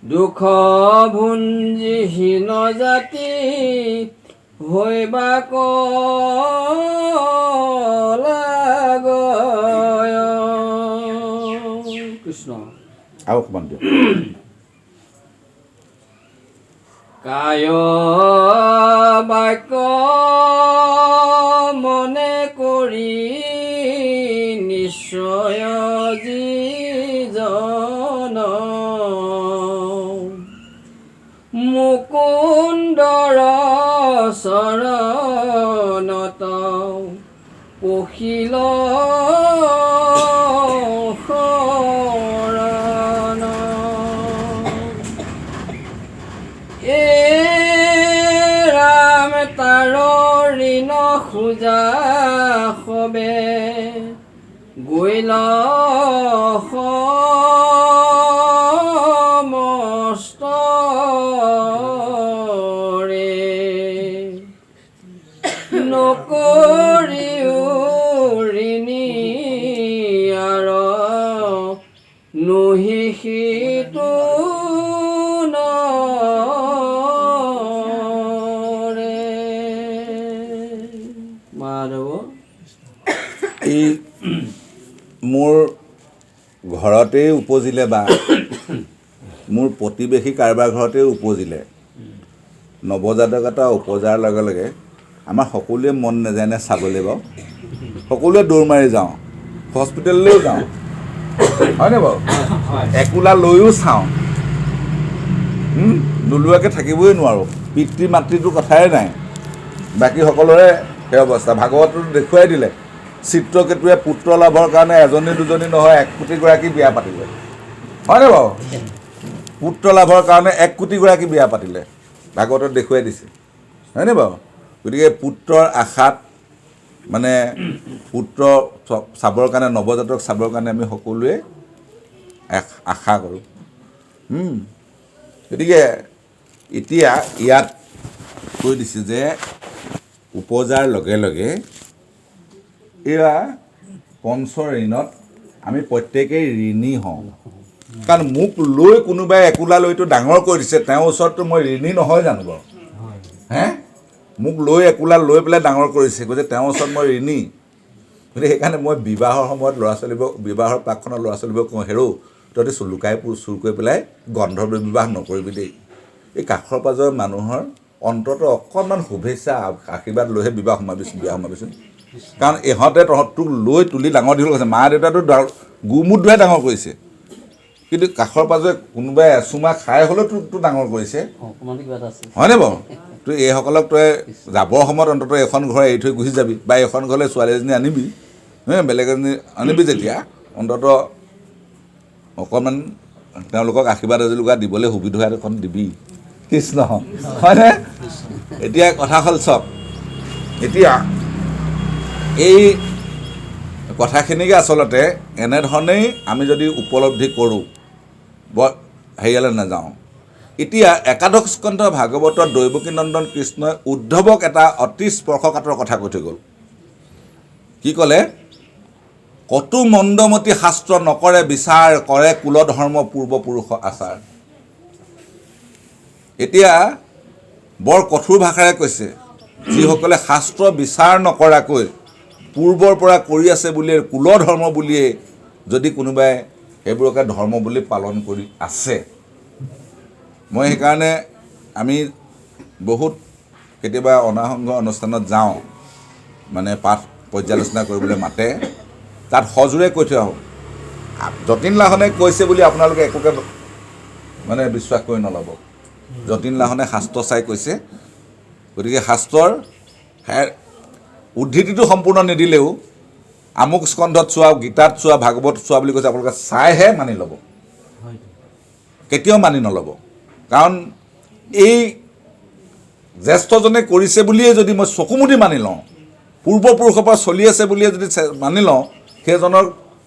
S1: দুখ ভুঞ্জিহীন জাতি হৈবা লাগয়। কৃষ্ণ।
S2: আৰু অকণমান দিয়ক।
S1: কায় বাক্য মনে কৰি নিশ্চয় যিজন মুকুন্দৰ চৰণত পশিল শৰণ। এ ৰাম তাৰ ঋণ খোজা সবে গৈল সমস্ত ৰে। নকৰিও ঋণী আৰ নুহি সিটো নৰে। মাধৱ।
S2: এই মোৰ ঘৰতেই উপজিলে বা মোৰ প্ৰতিবেশী কাৰোবাৰ ঘৰতেই উপজিলে, নৱজাতক এটা উপজাৰ লগে লগে আমাৰ সকলোৱে মন নাযায় নে চাবলৈ? বাৰু সকলোৱে দৌৰ মাৰি যাওঁ, হস্পিটেললৈও যাওঁ, হয়নে বাৰু? একোলা লৈও চাওঁ, নোলোৱাকৈ থাকিবই নোৱাৰোঁ। পিতৃ মাতৃটো কথাই নাই, বাকী সকলোৰে সেই অৱস্থা। ভাগৱতটো দেখুৱাই দিলে, চিত্ৰকেতুৱে পুত্ৰ লাভৰ কাৰণে এজনী দুজনী নহয় 1 কোটি গৰাকী বিয়া পাতিলে, হয়নে বাৰু? পুত্ৰ লাভৰ কাৰণে 1 কোটি গৰাকী বিয়া পাতিলে, ভাগৱতত দেখুৱাই দিছে, হয়নে বাৰু? গতিকে পুত্ৰৰ আশাত মানে পুত্ৰ চাবৰ কাৰণে, নৱজাতক চাবৰ কাৰণে আমি সকলোৱে আশা কৰোঁ। গতিকে এতিয়া ইয়াত কৈ দিছে যে উপজাৰ লগে লগে এয়া পঞ্চ ঋণত আমি প্ৰত্যেকেই ঋণী হওঁ। কাৰণ মোক লৈ কোনোবাই একোলা লৈতো ডাঙৰ কৰি দিছে, তেওঁৰ ওচৰততো মই ঋণী নহয় জানো বাৰু? হে, মোক লৈ একোলা লৈ পেলাই ডাঙৰ কৰিছে, গতিকে তেওঁৰ ওচৰত মই ঋণী। গতিকে সেইকাৰণে মই বিবাহৰ সময়ত ল'ৰা ছোৱালীবোৰক, বিবাহৰ প্ৰাকখনত ল'ৰা ছোৱালীবোৰক কওঁ, হেৰৌ তহঁতি লুকাই চুৰ কৰি পেলাই গন্ধৰ্ব বিবাহ নকৰিবি দেই। এই কাষৰ পাজৰৰ মানুহৰ অন্তত অকণমান শুভেচ্ছা আশীৰ্বাদ লৈহে বিবাহ সোমাবিচোন, বিয়া সোমাবিচোন। কাৰণ ইহঁতে তহঁতটোক লৈ তুলি ডাঙৰ দীঘল কৰিছে, মা দেউতাটো গুমূত ধুৱাই ডাঙৰ কৰিছে, কিন্তু কাষৰ পাজৰে কোনোবাই এচুমা খাই হ'লেও তোকতো ডাঙৰ কৰিছে, হয়নে বাৰু? তই এইসকলক তই যাবৰ সময়ত অন্ততঃ এইখন ঘৰ এৰি থৈ গুচি যাবি, বা এইখন ঘৰলৈ ছোৱালী এজনী আনিবি, বেলেগ এজনী আনিবি, যেতিয়া অন্ততঃ অকণমান তেওঁলোকক আশীৰ্বাদ এজোলোকা দিবলৈ সুবিধা এখন দিবি। কৃষ্ণ, হয়নে? এতিয়া কথা হ'ল চব, এতিয়া এই কথাখিনিকে আচলতে এনেধৰণেই আমি যদি উপলব্ধি কৰোঁ, বৰ হেৰিয়ালৈ নাযাওঁ। এতিয়া একাদশ স্কন্ধ ভাগৱতত দৈৱকী নন্দন কৃষ্ণই উদ্ধৱক এটা অতি স্পৰ্শকাতৰ কথা কৈ থৈ গ'ল। কি ক'লে? কতো মন্দমতি শাস্ত্ৰ নকৰে বিচাৰ, কৰে কুলধৰ্ম পূৰ্বপুৰুষ আচাৰ। এতিয়া বৰ কঠোৰ ভাষাৰে কৈছে, যিসকলে শাস্ত্ৰ বিচাৰ নকৰাকৈ পূৰ্বৰ পৰা কৰি আছে বুলিয়ে, কুলধৰ্ম বুলিয়ে যদি কোনোবাই সেইবোৰকে ধৰ্ম বুলি পালন কৰি আছে। মই সেইকাৰণে আমি বহুত কেতিয়াবা অনাসংঘ অনুষ্ঠানত যাওঁ, মানে পাঠ পৰ্যালোচনা কৰিবলৈ মাতে, তাত সজোৰে কৈ থৈ আহোঁ, যতীন লাহনে কৈছে বুলি আপোনালোকে একোকে মানে বিশ্বাস কৰি নল'ব। যতীন লাহনে শাস্ত্ৰ চাই কৈছে, গতিকে শাস্ত্ৰৰ উদ্ধৃতিটো সম্পূৰ্ণ নিদিলেও আমুক স্কন্ধত চোৱা, গীতাত চোৱা, ভাগৱত চোৱা বুলি কৈছে, আপোনালোকে চাইহে মানি ল'ব, কেতিয়াও মানি নল'ব। কাৰণ এই জ্যেষ্ঠজনে কৰিছে বুলিয়ে যদি মই চকুমুদি মানি লওঁ, পূৰ্বপুৰুষৰ পৰা চলি আছে বুলিয়ে যদি মানি লওঁ, সেইজনৰ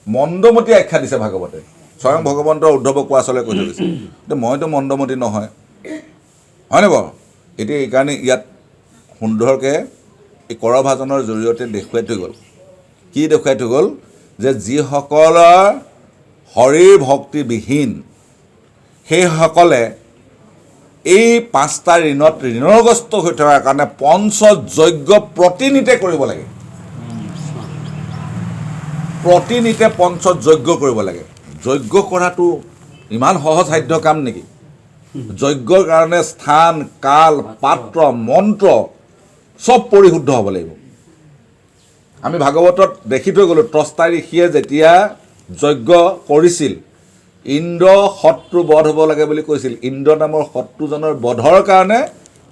S2: মন্দমতী আখ্যা দিছে ভাগৱতে। স্বয়ং ভগৱন্তৰ উদ্ধৱক কোৱা চলে কৈ থৈ গৈছে। কিন্তু মইতো মন্দমতী নহয়, হয়নে বাৰু? এতিয়া এইকাৰণে ইয়াত সুন্দৰকৈ এই কৰভাজনৰ জৰিয়তে দেখুৱাই থৈ গ'ল। কি দেখুৱাই থৈ গ'ল? যে যিসকলৰ হৰিৰ ভক্তিবিহীন, সেইসকলে এই 5টা ঋণত ঋণগ্ৰস্ত হৈ থকাৰ কাৰণে পঞ্চযজ্ঞ প্ৰতিনিতে কৰিব লাগে। প্ৰতিনিতে পঞ্চযজ্ঞ কৰিব লাগে। যজ্ঞ কৰাটো ইমান সহজসাধ্য কাম নেকি? যজ্ঞৰ কাৰণে স্থান, কাল, পাত্ৰ, মন্ত্ৰ চব পৰিশুদ্ধ হ'ব লাগিব। আমি ভাগৱতত দেখি থৈ গ'লোঁ, ত্ৰষ্টা ঋষিয়ে যেতিয়া যজ্ঞ কৰিছিল, ইন্দ্ৰ শত্ৰু বধ হ'ব লাগে বুলি কৈছিল। ইন্দ্ৰ নামৰ শত্ৰুজনৰ বধৰ কাৰণে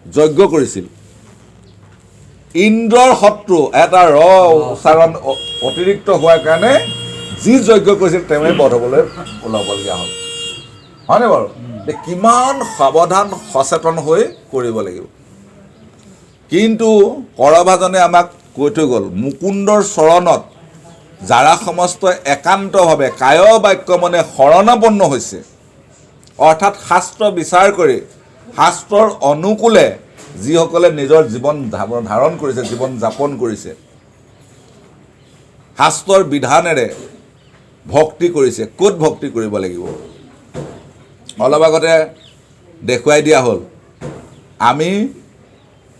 S2: যজ্ঞ কৰিছিল। ইন্দ্ৰৰ শত্ৰু এটা ৰ উচ্চাৰণ অতিৰিক্ত হোৱাৰ কাৰণে যি যজ্ঞ কৰিছিল তেওঁৱে বধ হ'বলৈ ওলাবলগীয়া হ'ল, হয়নে বাৰু? কিমান সাৱধান সচেতন হৈ কৰিব লাগিব। কিন্তু কৰভাজনে আমাক কৈ থৈ গ'ল, মুকুন্দৰ চৰণত যাৰা সমস্ত একান্তভাৱে কায় বাক্য মনে শৰণাপন্ন হৈছে, অৰ্থাৎ শাস্ত্ৰ বিচাৰ কৰি শাস্ত্ৰৰ অনুকূলে যিসকলে নিজৰ জীৱন ধাৰণ কৰিছে, জীৱন যাপন কৰিছে, শাস্ত্ৰৰ বিধানেৰে ভক্তি কৰিছে। ক'ত ভক্তি কৰিব লাগিব? অলপ আগতে দেখুৱাই দিয়া হ'ল। আমি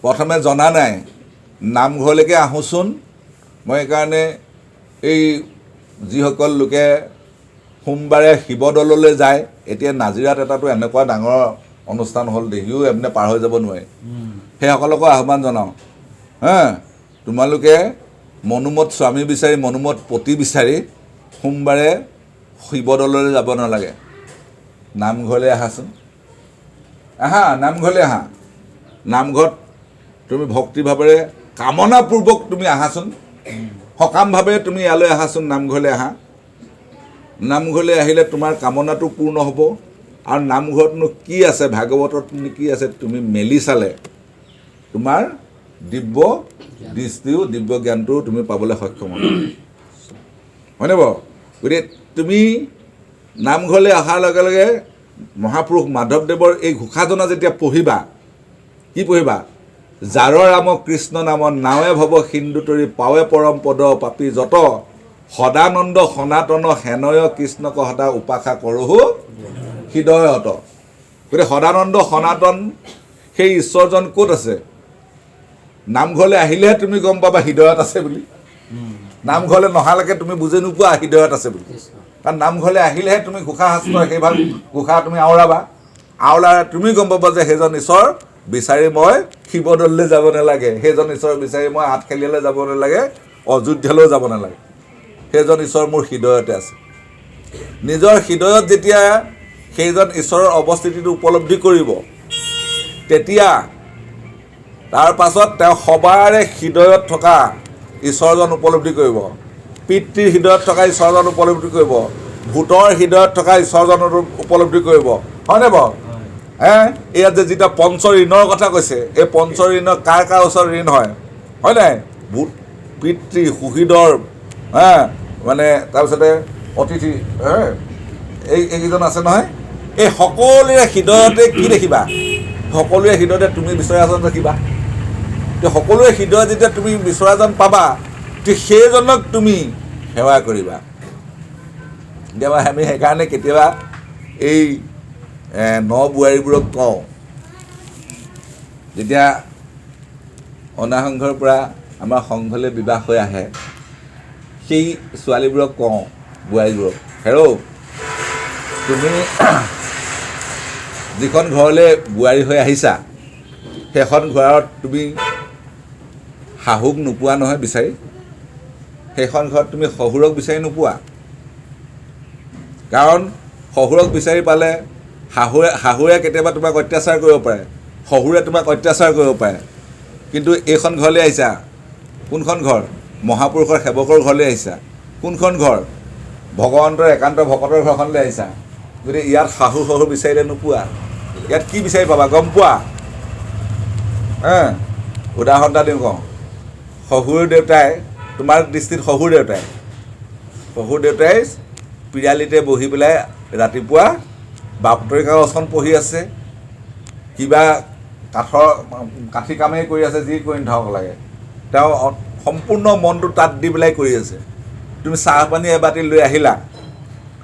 S2: প্ৰথমে জনা নাই, নামঘৰলৈকে আহোঁচোন। মই সেইকাৰণে এই যিসকল লোকে সোমবাৰে শিৱদৌললৈ যায়, এতিয়া নাজিৰাত এটাতো এনেকুৱা ডাঙৰ অনুষ্ঠান হ'ল, দেখিও এনে পাৰ হৈ যাব নোৱাৰে, সেইসকলকো আহ্বান জনাওঁ, হা, তোমালোকে মনোমত স্বামী বিচাৰি, মনোমত পতি বিচাৰি সোমবাৰে শিৱদৌললৈ যাব নালাগে, নামঘৰলৈ আহাচোন, আহা নামঘৰলৈ আহা। নামঘৰত তুমি ভক্তিভাৱেৰে কামনাপূৰ্বক তুমি আহাচোন, সকামভাৱে তুমি ইয়ালৈ আহাচোন, নামঘৰলৈ আহা। নামঘৰলৈ আহিলে তোমাৰ কামনাটো পূৰ্ণ হ'ব। আৰু নামঘৰতনো কি আছে, ভাগৱততনো কি আছে, তুমি মেলি চালে তোমাৰ দিব্য দৃষ্টিও, দিব্য জ্ঞানটোও তুমি পাবলৈ সক্ষম হ'ব, হয়নে বাৰু? গতিকে তুমি নামঘৰলৈ অহাৰ লগে লগে মহাপুৰুষ মাধৱদেৱৰ এই ঘোষাজনা যেতিয়া পঢ়িবা, কি পঢ়িবা? যাৰ ৰাম কৃষ্ণ নাম নাৱে ভৱ সিন্ধু তৰি পাৱে পৰম পদ পাপী যত সদানন্দ সনাতন হেনয় কৃষ্ণক সদা উপাসা কৰোহো হৃদয়ত। গতিকে সদানন্দ সনাতন সেই ঈশ্বৰজন ক'ত আছে? নামঘৰলৈ আহিলেহে তুমি গম পাবা হৃদয়ত আছে বুলি। নামঘৰলৈ নহালৈকে তুমি বুজি নোপোৱা হৃদয়ত আছে বুলি। কাৰণ নামঘৰলৈ আহিলেহে তুমি ঘোষা শাস্ত্ৰ সেইভাগ ঘোষা তুমি আওৰাবা, আওলাৰে তুমি গম পাবা যে সেইজন ঈশ্বৰ বিচাৰি মই শিৱদৌললৈ যাব নালাগে, সেইজন ঈশ্বৰ বিচাৰি মই আঠখেলীয়ালৈ যাব নালাগে, অযোধ্যালৈও যাব নালাগে, সেইজন ঈশ্বৰ মোৰ হৃদয়তে আছে। নিজৰ হৃদয়ত যেতিয়া সেইজন ঈশ্বৰৰ অৱস্থিতিটো উপলব্ধি কৰিব, তেতিয়া তাৰ পাছত তেওঁ সবাৰে হৃদয়ত থকা ঈশ্বৰজন উপলব্ধি কৰিব, পিতৃৰ হৃদয়ত থকা ঈশ্বৰজন উপলব্ধি কৰিব, ভূতৰ হৃদয়ত থকা ঈশ্বৰজন উপলব্ধি কৰিব, হয়নে বাৰু? হে, ইয়াত যে যেতিয়া পঞ্চ ঋণৰ কথা কৈছে, এই পঞ্চ ঋণৰ কাৰ কাৰ ওচৰত ঋণ হয়, হয় নাই? ভূত, পিতৃ, সুহৃদৰ, হে, মানে তাৰপিছতে অতিথি, হে, এইকেইজন আছে নহয়। এই সকলোৰে হৃদয়তে কি দেখিবা? সকলোৰে হৃদয়তে তুমি বিচৰাজন দেখিবা। সকলোৰে হৃদয়ত যেতিয়া তুমি বিচৰাজন পাবা, সেইজনক তুমি সেৱা কৰিবা। কেতিয়াবা আমি সেইকাৰণে কেতিয়াবা এই ন বোৱাৰীবোৰক কওঁ, যেতিয়া অনাসংঘৰ পৰা আমাৰ সংঘলৈ বিবাহ হৈ আহে, সেই ছোৱালীবোৰক কওঁ, বোৱাৰীবোৰক, হেৰৌ তুমি যিখন ঘৰলৈ বোৱাৰী হৈ আহিছা, সেইখন ঘৰত তুমি শাহুক নোপোৱা নহয় বিচাৰি, সেইখন ঘৰত তুমি শহুৰক বিচাৰি নোপোৱা। কাৰণ শহুৰক বিচাৰি পালে শাহুৱে কেতিয়াবা তোমাক অত্যাচাৰ কৰিব পাৰে, শহুৰে তোমাক অত্যাচাৰ কৰিব পাৰে। কিন্তু এইখন ঘৰলৈ আহিছা, কোনখন ঘৰ? মহাপুৰুষৰ সেৱকৰ ঘৰলৈ আহিছা। কোনখন ঘৰ? ভগৱন্তৰ একান্ত ভকতৰ ঘৰখনলৈ আহিছা। গতিকে ইয়াত শাহু শহুৰ বিচাৰিলে নোপোৱা। ইয়াত কি বিচাৰি পাবা গম পোৱা? উদাহৰণ এটা দিওঁ কওঁ, শহুৰ দেউতাই, তোমাৰ দৃষ্টিত শহুৰ দেউতাই পিৰালিতে বহি পেলাই ৰাতিপুৱা বাতৰি কাগজখন পঢ়ি আছে, কিবা কাঠৰ কাঠি কামেই কৰি আছে, যি কৰি নাথাকক লাগে, তেওঁ সম্পূৰ্ণ মনটো তাত দি পেলাই কৰি আছে। তুমি চাহ পানী এবাতি লৈ আহিলা,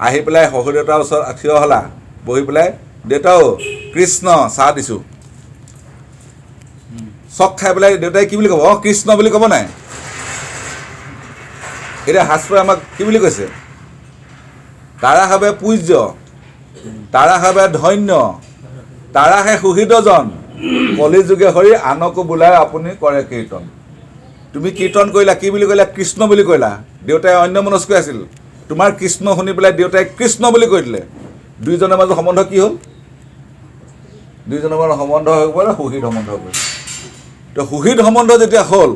S2: আহি পেলাই শহুৰ দেউতাৰ ওচৰত থিয় হ'লা, বহি পেলাই, দেউতাও কৃষ্ণ চাহ দিছোঁ। চক খাই পেলাই দেউতাই কি বুলি ক'ব? অঁ কৃষ্ণ বুলি ক'ব নাই? এতিয়া শাস্ত্ৰই আমাক কি বুলি কৈছে? তাৰা হবে পূজ্য, তাৰা হবে ধন্য, তাৰাহে সুহৃদজন, কলিযুগে হৰি আনকো বোলাই আপুনি কৰে কীৰ্তন। তুমি কীৰ্তন কৰিলা, কি বুলি ক'লা? কৃষ্ণ বুলি কৈলা। দেউতাই অন্য মনস্ক আছিল, তোমাৰ কৃষ্ণ শুনি পেলাই দেউতাই কৃষ্ণ বুলি কৈ দিলে। দুইজনৰ মাজত সম্বন্ধ কি হ'ল? দুইজনৰ মাজত সম্বন্ধ হৈ গ'ল সুহৃদ সম্বন্ধ হৈ গ'ল। তো সুহৃদ সম্বন্ধ যেতিয়া হ'ল,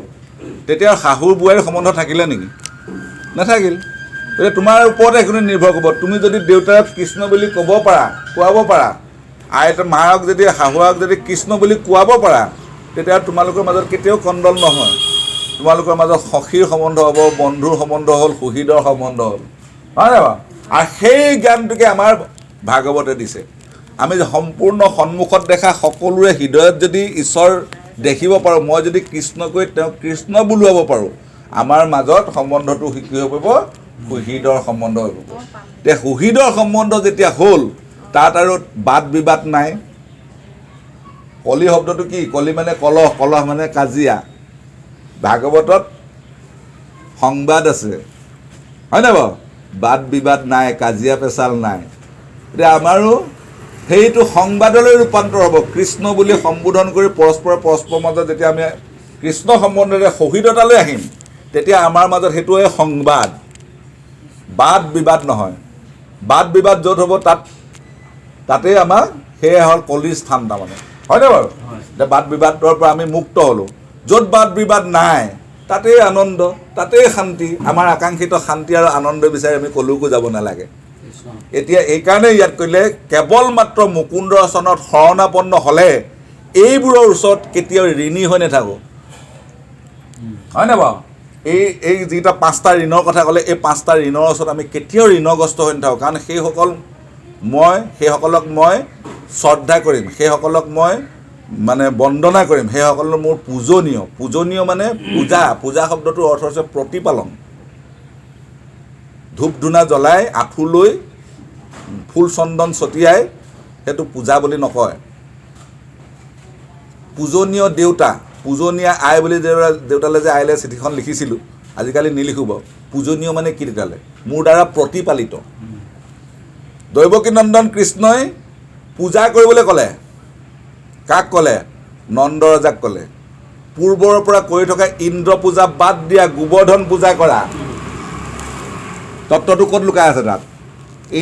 S2: তেতিয়া শাহুৰ বোৱাৰীৰ সম্বন্ধ থাকিলে নেকি? নাথাকিল। গতিকে তোমাৰ ওপৰতে সেইখিনি নিৰ্ভৰ কৰিব। তুমি যদি দেউতাক কৃষ্ণ বুলি ক'ব পাৰা, কোৱাব পাৰা, আইতা মাক যদি শাহুৱাক যদি কৃষ্ণ বুলি কোৱাব পাৰা, তেতিয়া তোমালোকৰ মাজত কেতিয়াও কন্দল নহয়। তোমালোকৰ মাজত সখীৰ সম্বন্ধ হ'ব, বন্ধুৰ সম্বন্ধ হ'ল, সুহৃদৰ সম্বন্ধ হ'ল, হয় নাই বাৰু? আৰু সেই জ্ঞানটোকে আমাৰ ভাগৱতে দিছে। আমি সম্পূৰ্ণ সন্মুখত দেখা সকলোৰে হৃদয়ত যদি ঈশ্বৰ দেখিব পাৰোঁ, মই যদি কৃষ্ণ কৈ তেওঁক কৃষ্ণ বুলোৱাব পাৰোঁ, আমাৰ মাজত সম্বন্ধটো কি হৈ পৰিব? সুহৃদৰ সম্বন্ধ হৈ পৰিব। এতিয়া সুহৃদৰ সম্বন্ধ যেতিয়া হ'ল, তাত আৰু বাদ বিবাদ নাই। কলি শব্দটো কি? কলি মানে কলহ, কলহ মানে কাজিয়া। ভাগৱতত সংবাদ আছে, হয় নাই বাৰু? বাদ বিবাদ নাই, কাজিয়া পেচাল নাই। এতিয়া আমাৰো সেইটো সংবাদলৈ ৰূপান্তৰ হ'ব। কৃষ্ণ বুলি সম্বোধন কৰি পৰস্পৰ পৰস্পৰৰ মাজত যেতিয়া আমি কৃষ্ণ সম্বন্ধেৰে সহৃদতালৈ আহিম, তেতিয়া আমাৰ মাজত সেইটোৱে সংবাদ, বাদ বিবাদ নহয়। বাদ বিবাদ য'ত হ'ব তাত তাতেই আমাৰ সেয়ে হ'ল কলিৰ স্থান তাৰমানে, হয়নে বাৰু? এতিয়া বাদ বিবাদৰ পৰা আমি মুক্ত হ'লোঁ। য'ত বাদ বিবাদ নাই তাতেই আনন্দ, তাতেই শান্তি। আমাৰ আকাংক্ষিত শান্তি আৰু আনন্দ বিচাৰি আমি ক'লৈকো যাব নালাগে। এতিয়া এইকাৰণে ইয়াত কৰিলে কেৱল মাত্ৰ মুকুন্দ চৰণত শৰণাপন্ন হ'লে এইবোৰৰ ওচৰত কেতিয়াও ঋণী হৈ নাথাকোঁ, হয়নে বাৰু? এই এই যিকেইটা পাঁচটা ঋণৰ কথা ক'লে, এই পাঁচটা ঋণৰ ওচৰত আমি কেতিয়াও ঋণগ্ৰস্ত হৈ নাথাকোঁ। কাৰণ সেইসকল মই, সেইসকলক মই শ্ৰদ্ধা কৰিম, সেইসকলক মই মানে বন্দনা কৰিম, সেইসকল মোৰ পূজনীয়। পূজনীয় মানে পূজা, পূজা শব্দটোৰ অৰ্থ হৈছে প্ৰতিপালন। ধূপ ধূনা জ্বলাই আঁঠু লৈ ফুল চন্দন ছটিয়াই সেইটো পূজা বুলি নকয়। পূজনীয় দেউতা, পূজনীয়া আই বুলি দেউতালৈ যে আইলৈ চিঠিখন লিখিছিলোঁ, আজিকালি নিলিখোঁ বাৰু। পূজনীয় মানে কি? তেতিয়াহ'লে মোৰ দ্বাৰা প্ৰতিপালিত। দৈৱকীনন্দন কৃষ্ণই পূজা কৰিবলৈ ক'লে, কাক ক'লে? নন্দ ৰজাক ক'লে। পূৰ্বৰ পৰা কৰি থকা ইন্দ্ৰ পূজা বাদ দিয়া, গোবৰ্ধন পূজা কৰা। তত্ত্বটো ক'ত লুকাই আছে তাত?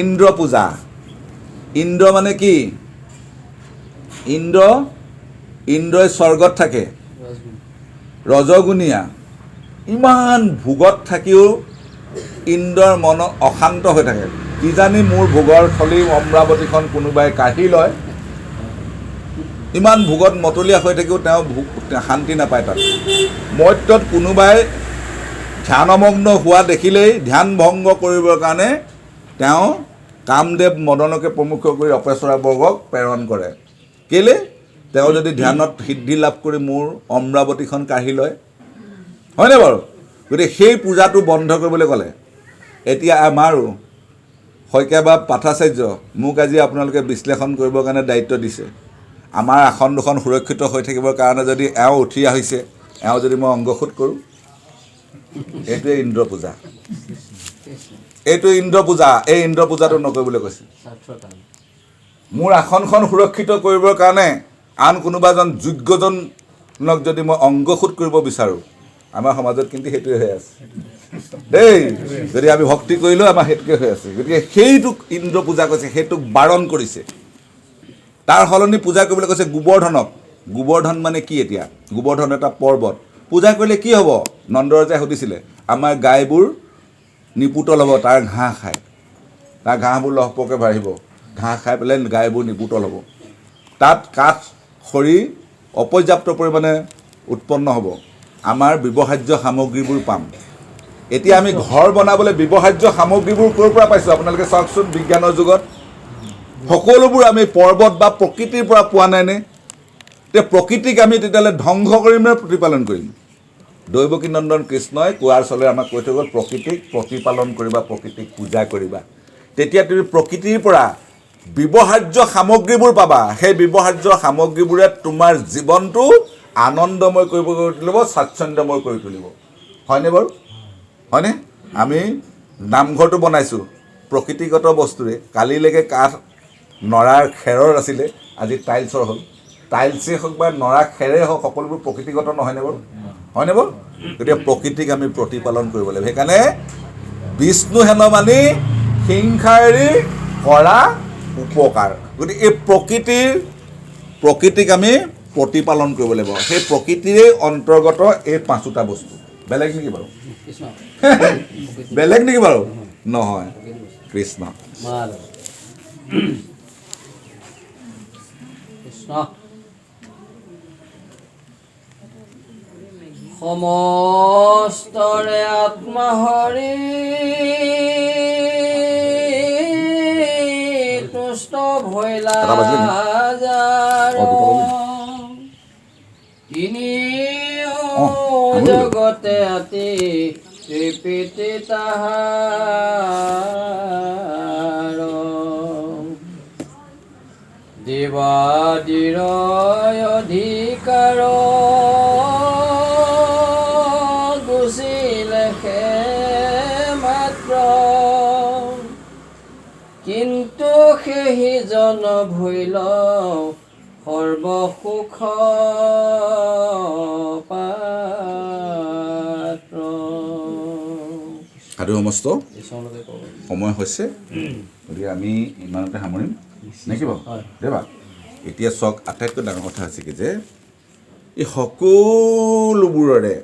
S2: ইন্দ্ৰ পূজা। ইন্দ্ৰ মানে কি? ইন্দ্ৰ, ইন্দ্ৰই স্বৰ্গত থাকে, ৰজগুণীয়া। ইমান ভোগত থাকিও ইন্দ্ৰৰ মন অশান্ত হৈ থাকে, কিজানি মোৰ ভোগৰ থলী অমৰাৱতীখন কোনোবাই কাঢ়ি লয়। ইমান ভোগত মতলীয়া হৈ থাকিও তেওঁ ভোগ শান্তি নাপায়। তাত মৰ্ত্যত কোনোবাই ধ্যানমগ্ন হোৱা দেখিলেই ধ্যান ভংগ কৰিবৰ কাৰণে তেওঁ কামদেৱ মদনকে প্ৰমুখ কৰি অপেচৰাবৰ্গক প্ৰেৰণ কৰে। কেলে? তেওঁ যদি ধ্যানত সিদ্ধি লাভ কৰি মোৰ অমৰাৱতীখন কাঢ়ি লয়, হয়নে বাৰু? গতিকে সেই পূজাটো বন্ধ কৰিবলৈ ক'লে। এতিয়া আমাৰো শইকীয়া বা পাঠাচাৰ্য মোক আজি আপোনালোকে বিশ্লেষণ কৰিবৰ কাৰণে দায়িত্ব দিছে। আমাৰ আসন দুখন সুৰক্ষিত হৈ থাকিবৰ কাৰণে যদি এওঁ উঠি আহিছে, এওঁ যদি মই অংগসুত কৰোঁ, এইটোৱে ইন্দ্ৰ পূজা, এইটো ইন্দ্ৰ পূজা। এই ইন্দ্ৰ পূজাটো নকৰিবলৈ কৈছে। মোৰ আসনখন সুৰক্ষিত কৰিবৰ কাৰণে আন কোনোবা এজন যোগ্যজনক যদি মই অংগসুত কৰিব বিচাৰোঁ, আমাৰ সমাজত কিন্তু সেইটোৱে হৈ আছে দেই। যদি আমি ভক্তি কৰিলেও আমাৰ সেইটোকে হৈ আছে। গতিকে সেইটোক ইন্দ্ৰ পূজা কৈছে, সেইটোক বাৰণ কৰিছে। তাৰ সলনি পূজা কৰিবলৈ কৈছে গোবৰ্ধনক। গোবৰ্ধন মানে কি? এতিয়া গোবৰ্ধন এটা পৰ্বত। পূজা কৰিলে কি হ'ব? নন্দৰজাই সুধিছিলে, আমাৰ গাইবোৰ নিপুতল হ'ব, তাৰ ঘাঁহ খায়, তাৰ ঘাঁহবোৰ লহপহকৈ বাঢ়িব, ঘাঁহ খাই পেলাই গাইবোৰ নিপুতল হ'ব, তাত কাঠ খৰি অপৰ্যাপ্ত পৰিমাণে উৎপন্ন হ'ব, আমাৰ ব্যৱহাৰ্য সামগ্ৰীবোৰ পাম। এতিয়া আমি ঘৰ বনাবলৈ ব্যৱহাৰ্য সামগ্ৰীবোৰ ক'ৰ পৰা পাইছোঁ? আপোনালোকে চাওকচোন, বিজ্ঞানৰ যুগত সকলোবোৰ আমি পৰ্বত বা প্ৰকৃতিৰ পৰা পোৱা নাইনে? এতিয়া প্ৰকৃতিক আমি তেতিয়াহ'লে ধ্বংস কৰিম নে প্ৰতিপালন কৰিম? দৈৱকী নন্দন কৃষ্ণই কোৱাৰ চলে আমাক কৈ থৈ গ'ল, প্ৰকৃতিক প্ৰতিপালন কৰিবা, প্ৰকৃতিক পূজা কৰিবা, তেতিয়া তুমি প্ৰকৃতিৰ পৰা ব্যৱহাৰ্য সামগ্ৰীবোৰ পাবা। সেই ব্যৱহাৰ্য সামগ্ৰীবোৰে তোমাৰ জীৱনটো আনন্দময় কৰি তুলিব, স্বাচ্ছন্দ্যময় কৰি তুলিব। হয়নে বাৰু? হয়নে? আমি নামঘৰটো বনাইছোঁ প্ৰকৃতিগত বস্তুৰে। কালিলৈকে কাঠ নৰাৰ খেৰৰ আছিলে, আজি টাইলছৰ হ'ল। টাইলছেই হওক বা নৰা খেৰেই হওক, সকলোবোৰ প্ৰকৃতিগত নহয়নে বাৰু? হয়নে বাৰু? গতিকে প্ৰকৃতিক আমি প্ৰতিপালন কৰিব লাগিব। সেইকাৰণে বিষ্ণু হেন মানি হিংসা এৰি কৰা উপকাৰ। গতিকে এই প্ৰকৃতিক আমি প্ৰতিপালন কৰিব লাগিব। সেই প্ৰকৃতিৰেই অন্তৰ্গত এই পাঁচোটা বস্তু। বেলেগ নেকি বাৰু?
S1: কৃষ্ণ।
S2: বেলেগ নেকি বাৰু? নহয়। কৃষ্ণ।
S1: মাধৱ কৃষ্ণ। সমস্তৰে আত্মা হৰি তুষ্ট ভৈলা
S2: এটা বাজিলে নেকি?
S1: যাৰ
S2: অ, দুটা বাজিলে।
S1: তিনি
S2: অ, সামৰিলো।
S1: জগতে আতি তৃপ্তি তাহাৰ দেৱাদিৰ অধিকাৰ গুচিলে সে মাত্ৰ, কিন্তু সেহি জন ভৈল সৰ্বসুখ পাত্ৰ।
S2: সাধু সমস্ত
S1: ঈশ্বৰলৈকে ক'ব।
S2: সময় হৈছে, গতিকে আমি ইমানতে সামৰিম নে কি বাৰু?
S1: হয়।
S2: দেবা, এতিয়া চাওক, আটাইতকৈ ডাঙৰ কথা হৈছে কি যে এই সকলোবোৰৰে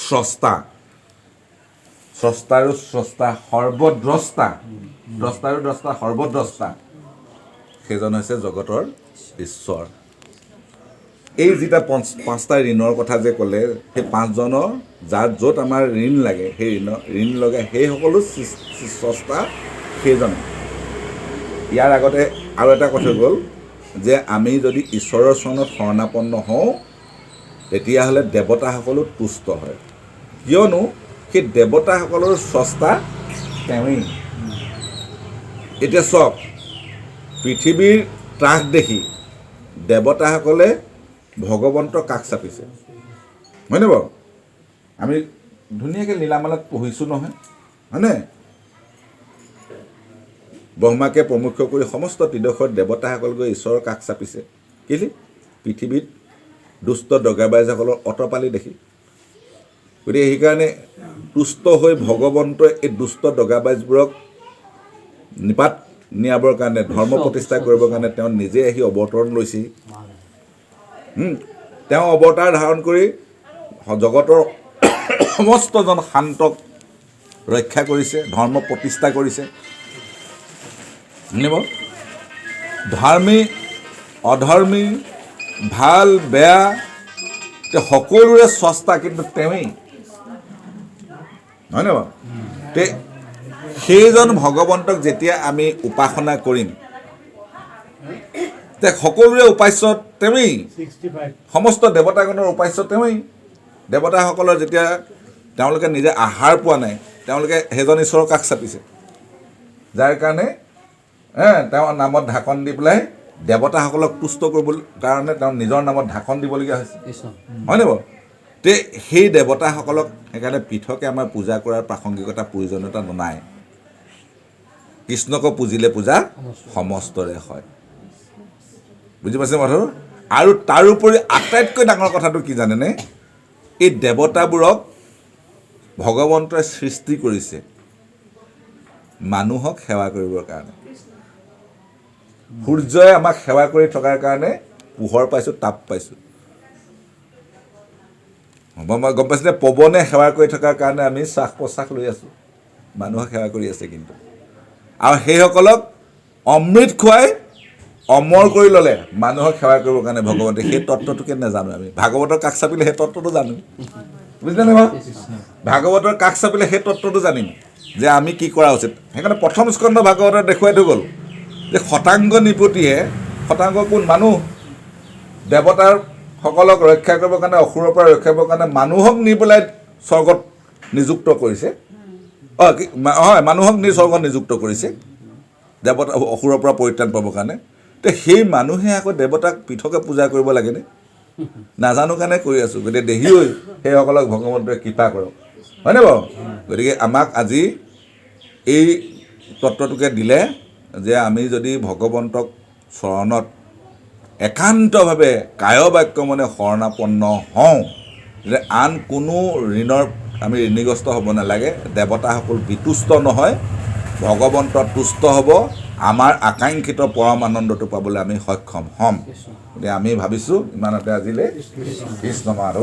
S2: স্ৰষ্টা, স্ৰষ্টাৰো স্ৰষ্টা, সৰ্বদ্ৰষ্টা, দ্ৰষ্টাৰো দ্ৰষ্টা, সৰ্বদ্ৰষ্টা, সেইজন হৈছে জগতৰ ঈশ্বৰ। এই যিটা পাঁচটা ঋণৰ কথা যে ক'লে, সেই পাঁচজনৰ যাৰ য'ত আমাৰ ঋণ লাগে, সেই ঋণ লগা সেই সকলো স্ৰষ্টা সেইজনে। ইয়াৰ আগতে আৰু এটা কথা গ'ল যে আমি যদি ঈশ্বৰৰ চৰণত শৰণাপন্ন হওঁ, তেতিয়াহ'লে দেৱতাসকলো তুষ্ট হয়, কিয়নো সেই দেৱতাসকলৰ স্ৰষ্টা তেওঁৱেই। এতিয়া চাওক, পৃথিৱীৰ ত্ৰাস দেখি দেৱতাসকলে ভগৱন্তৰ কাষ চাপিছে, হয়নে বাৰু? আমি ধুনীয়াকৈ লীলামালাত পঢ়িছোঁ নহয়, হয়নে? ব্ৰহ্মাকে প্ৰমুখ্য কৰি সমস্ত ত্ৰিদশৰ দেৱতাসকল গৈ ঈশ্বৰৰ কাষ চাপিছে। কেলৈ? পৃথিৱীত দুষ্ট দগাবাজসকলৰ অতপালি দেখি। গতিকে সেইকাৰণে তুষ্ট হৈ ভগৱন্তই এই দুষ্ট দগাবাজবোৰক নিপাত নিয়াবৰ কাৰণে, ধৰ্ম প্ৰতিষ্ঠা কৰিবৰ কাৰণে তেওঁ নিজে আহি অৱতৰণ লৈছিল। তেওঁ অৱতাৰ ধাৰণ কৰি জগতৰ সমস্তজন শান্তক ৰক্ষা কৰিছে, ধৰ্ম প্ৰতিষ্ঠা কৰিছে। শুনিব, ধৰ্মী অধৰ্মী, ভাল বেয়া, সকলোৰে স্ৰষ্টা কিন্তু তেওঁৱেই, হয়নে বাৰু? তে সেইজন ভগৱন্তক যেতিয়া আমি উপাসনা কৰিম, তে সকলোৰে উপাস্য তেওঁৱেই, সমস্ত দেৱতাগণৰ উপাস্য তেওঁৱেই। দেৱতাসকলৰ যেতিয়া তেওঁলোকে নিজে আহাৰ পোৱা নাই, তেওঁলোকে সেইজন ঈশ্বৰৰ কাষ চাপিছে, যাৰ কাৰণে তেওঁৰ নামত ঢাকন দি পেলাই দেৱতাসকলক তুষ্ট কৰিবৰ কাৰণে তেওঁ নিজৰ নামত ঢাকন দিবলগীয়া হৈছে, হয়নে বাৰু? তে সেই দেৱতাসকলক সেইকাৰণে পৃথকে আমাৰ পূজা কৰাৰ প্ৰাসংগিকতা প্ৰয়োজনীয়তা নাই। কৃষ্ণকো পুজিলে পূজা সমস্তৰে হয়, বুজি পাইছে কথাটো? আৰু তাৰোপৰি আটাইতকৈ ডাঙৰ কথাটো কি জানেনে? এই দেৱতাবোৰক ভগৱন্তই সৃষ্টি কৰিছে মানুহক সেৱা কৰিবৰ কাৰণে। সূৰ্যই আমাক সেৱা কৰি থকাৰ কাৰণে পোহৰ পাইছোঁ, তাপ পাইছোঁ। মই গম পাইছোঁ, পৱনে সেৱা কৰি থকাৰ কাৰণে আমি শ্বাস প্ৰশ্বাস লৈ আছোঁ, মানুহক সেৱা কৰি আছে কিন্তু। আৰু সেইসকলক অমৃত খুৱাই অমৰ কৰি ল'লে মানুহক সেৱা কৰিবৰ কাৰণে ভগৱন্তে। সেই তত্ত্বটোকে নাজানো আমি। ভাগৱতৰ কাষ চাপিলে সেই তত্ত্বটো জানো, বুজিলে নে বাৰু? ভাগৱতৰ কাষ চাপিলে সেই তত্ত্বটো জানিম যে আমি কি কৰা উচিত। সেইকাৰণে প্ৰথম স্কন্ধ ভাগৱতত দেখুৱাই থৈ গ'ল যে শতাংগ নিপতিয়ে, শতাংগ কোন মানুহ, দেৱতাৰ সকলক ৰক্ষা কৰিবৰ কাৰণে, অসুৰৰ পৰা ৰক্ষা কৰিবৰ কাৰণে মানুহক নি পেলাই স্বৰ্গত নিযুক্ত কৰিছে। হয়, মানুহক নি স্বৰ্গত নিযুক্ত কৰিছে দেৱতা অসুৰৰ পৰা পৰিত্ৰাণ পাবৰ কাৰণে। তে সেই মানুহে আকৌ দেৱতাক পৃথকে পূজা কৰিব লাগেনে? নাজানো কাৰণে কৰি আছোঁ। গতিকে দেহি হৈ সেইসকলক ভগৱন্তই কৃপা কৰক, হয়নে বাৰু? গতিকে আমাক আজি এই তত্ত্বটোকে দিলে যে আমি যদি ভগৱন্তক চৰণত একান্তভাৱে কায় বাক্য মনে শৰণাপন্ন হওঁ, তেতিয়া আন কোনো ঋণৰ আমি ঋণীগ্ৰস্ত হ'ব নালাগে। দেৱতাসকল বিতুষ্ট নহয়, ভগৱন্ত তুষ্ট হ'ব, আমাৰ আকাংক্ষিত পৰম আনন্দটো পাবলৈ আমি সক্ষম হ'ম। গতিকে আমি ভাবিছোঁ ইমানতে আজিলৈ। কৃষ্ণ মাধৱ।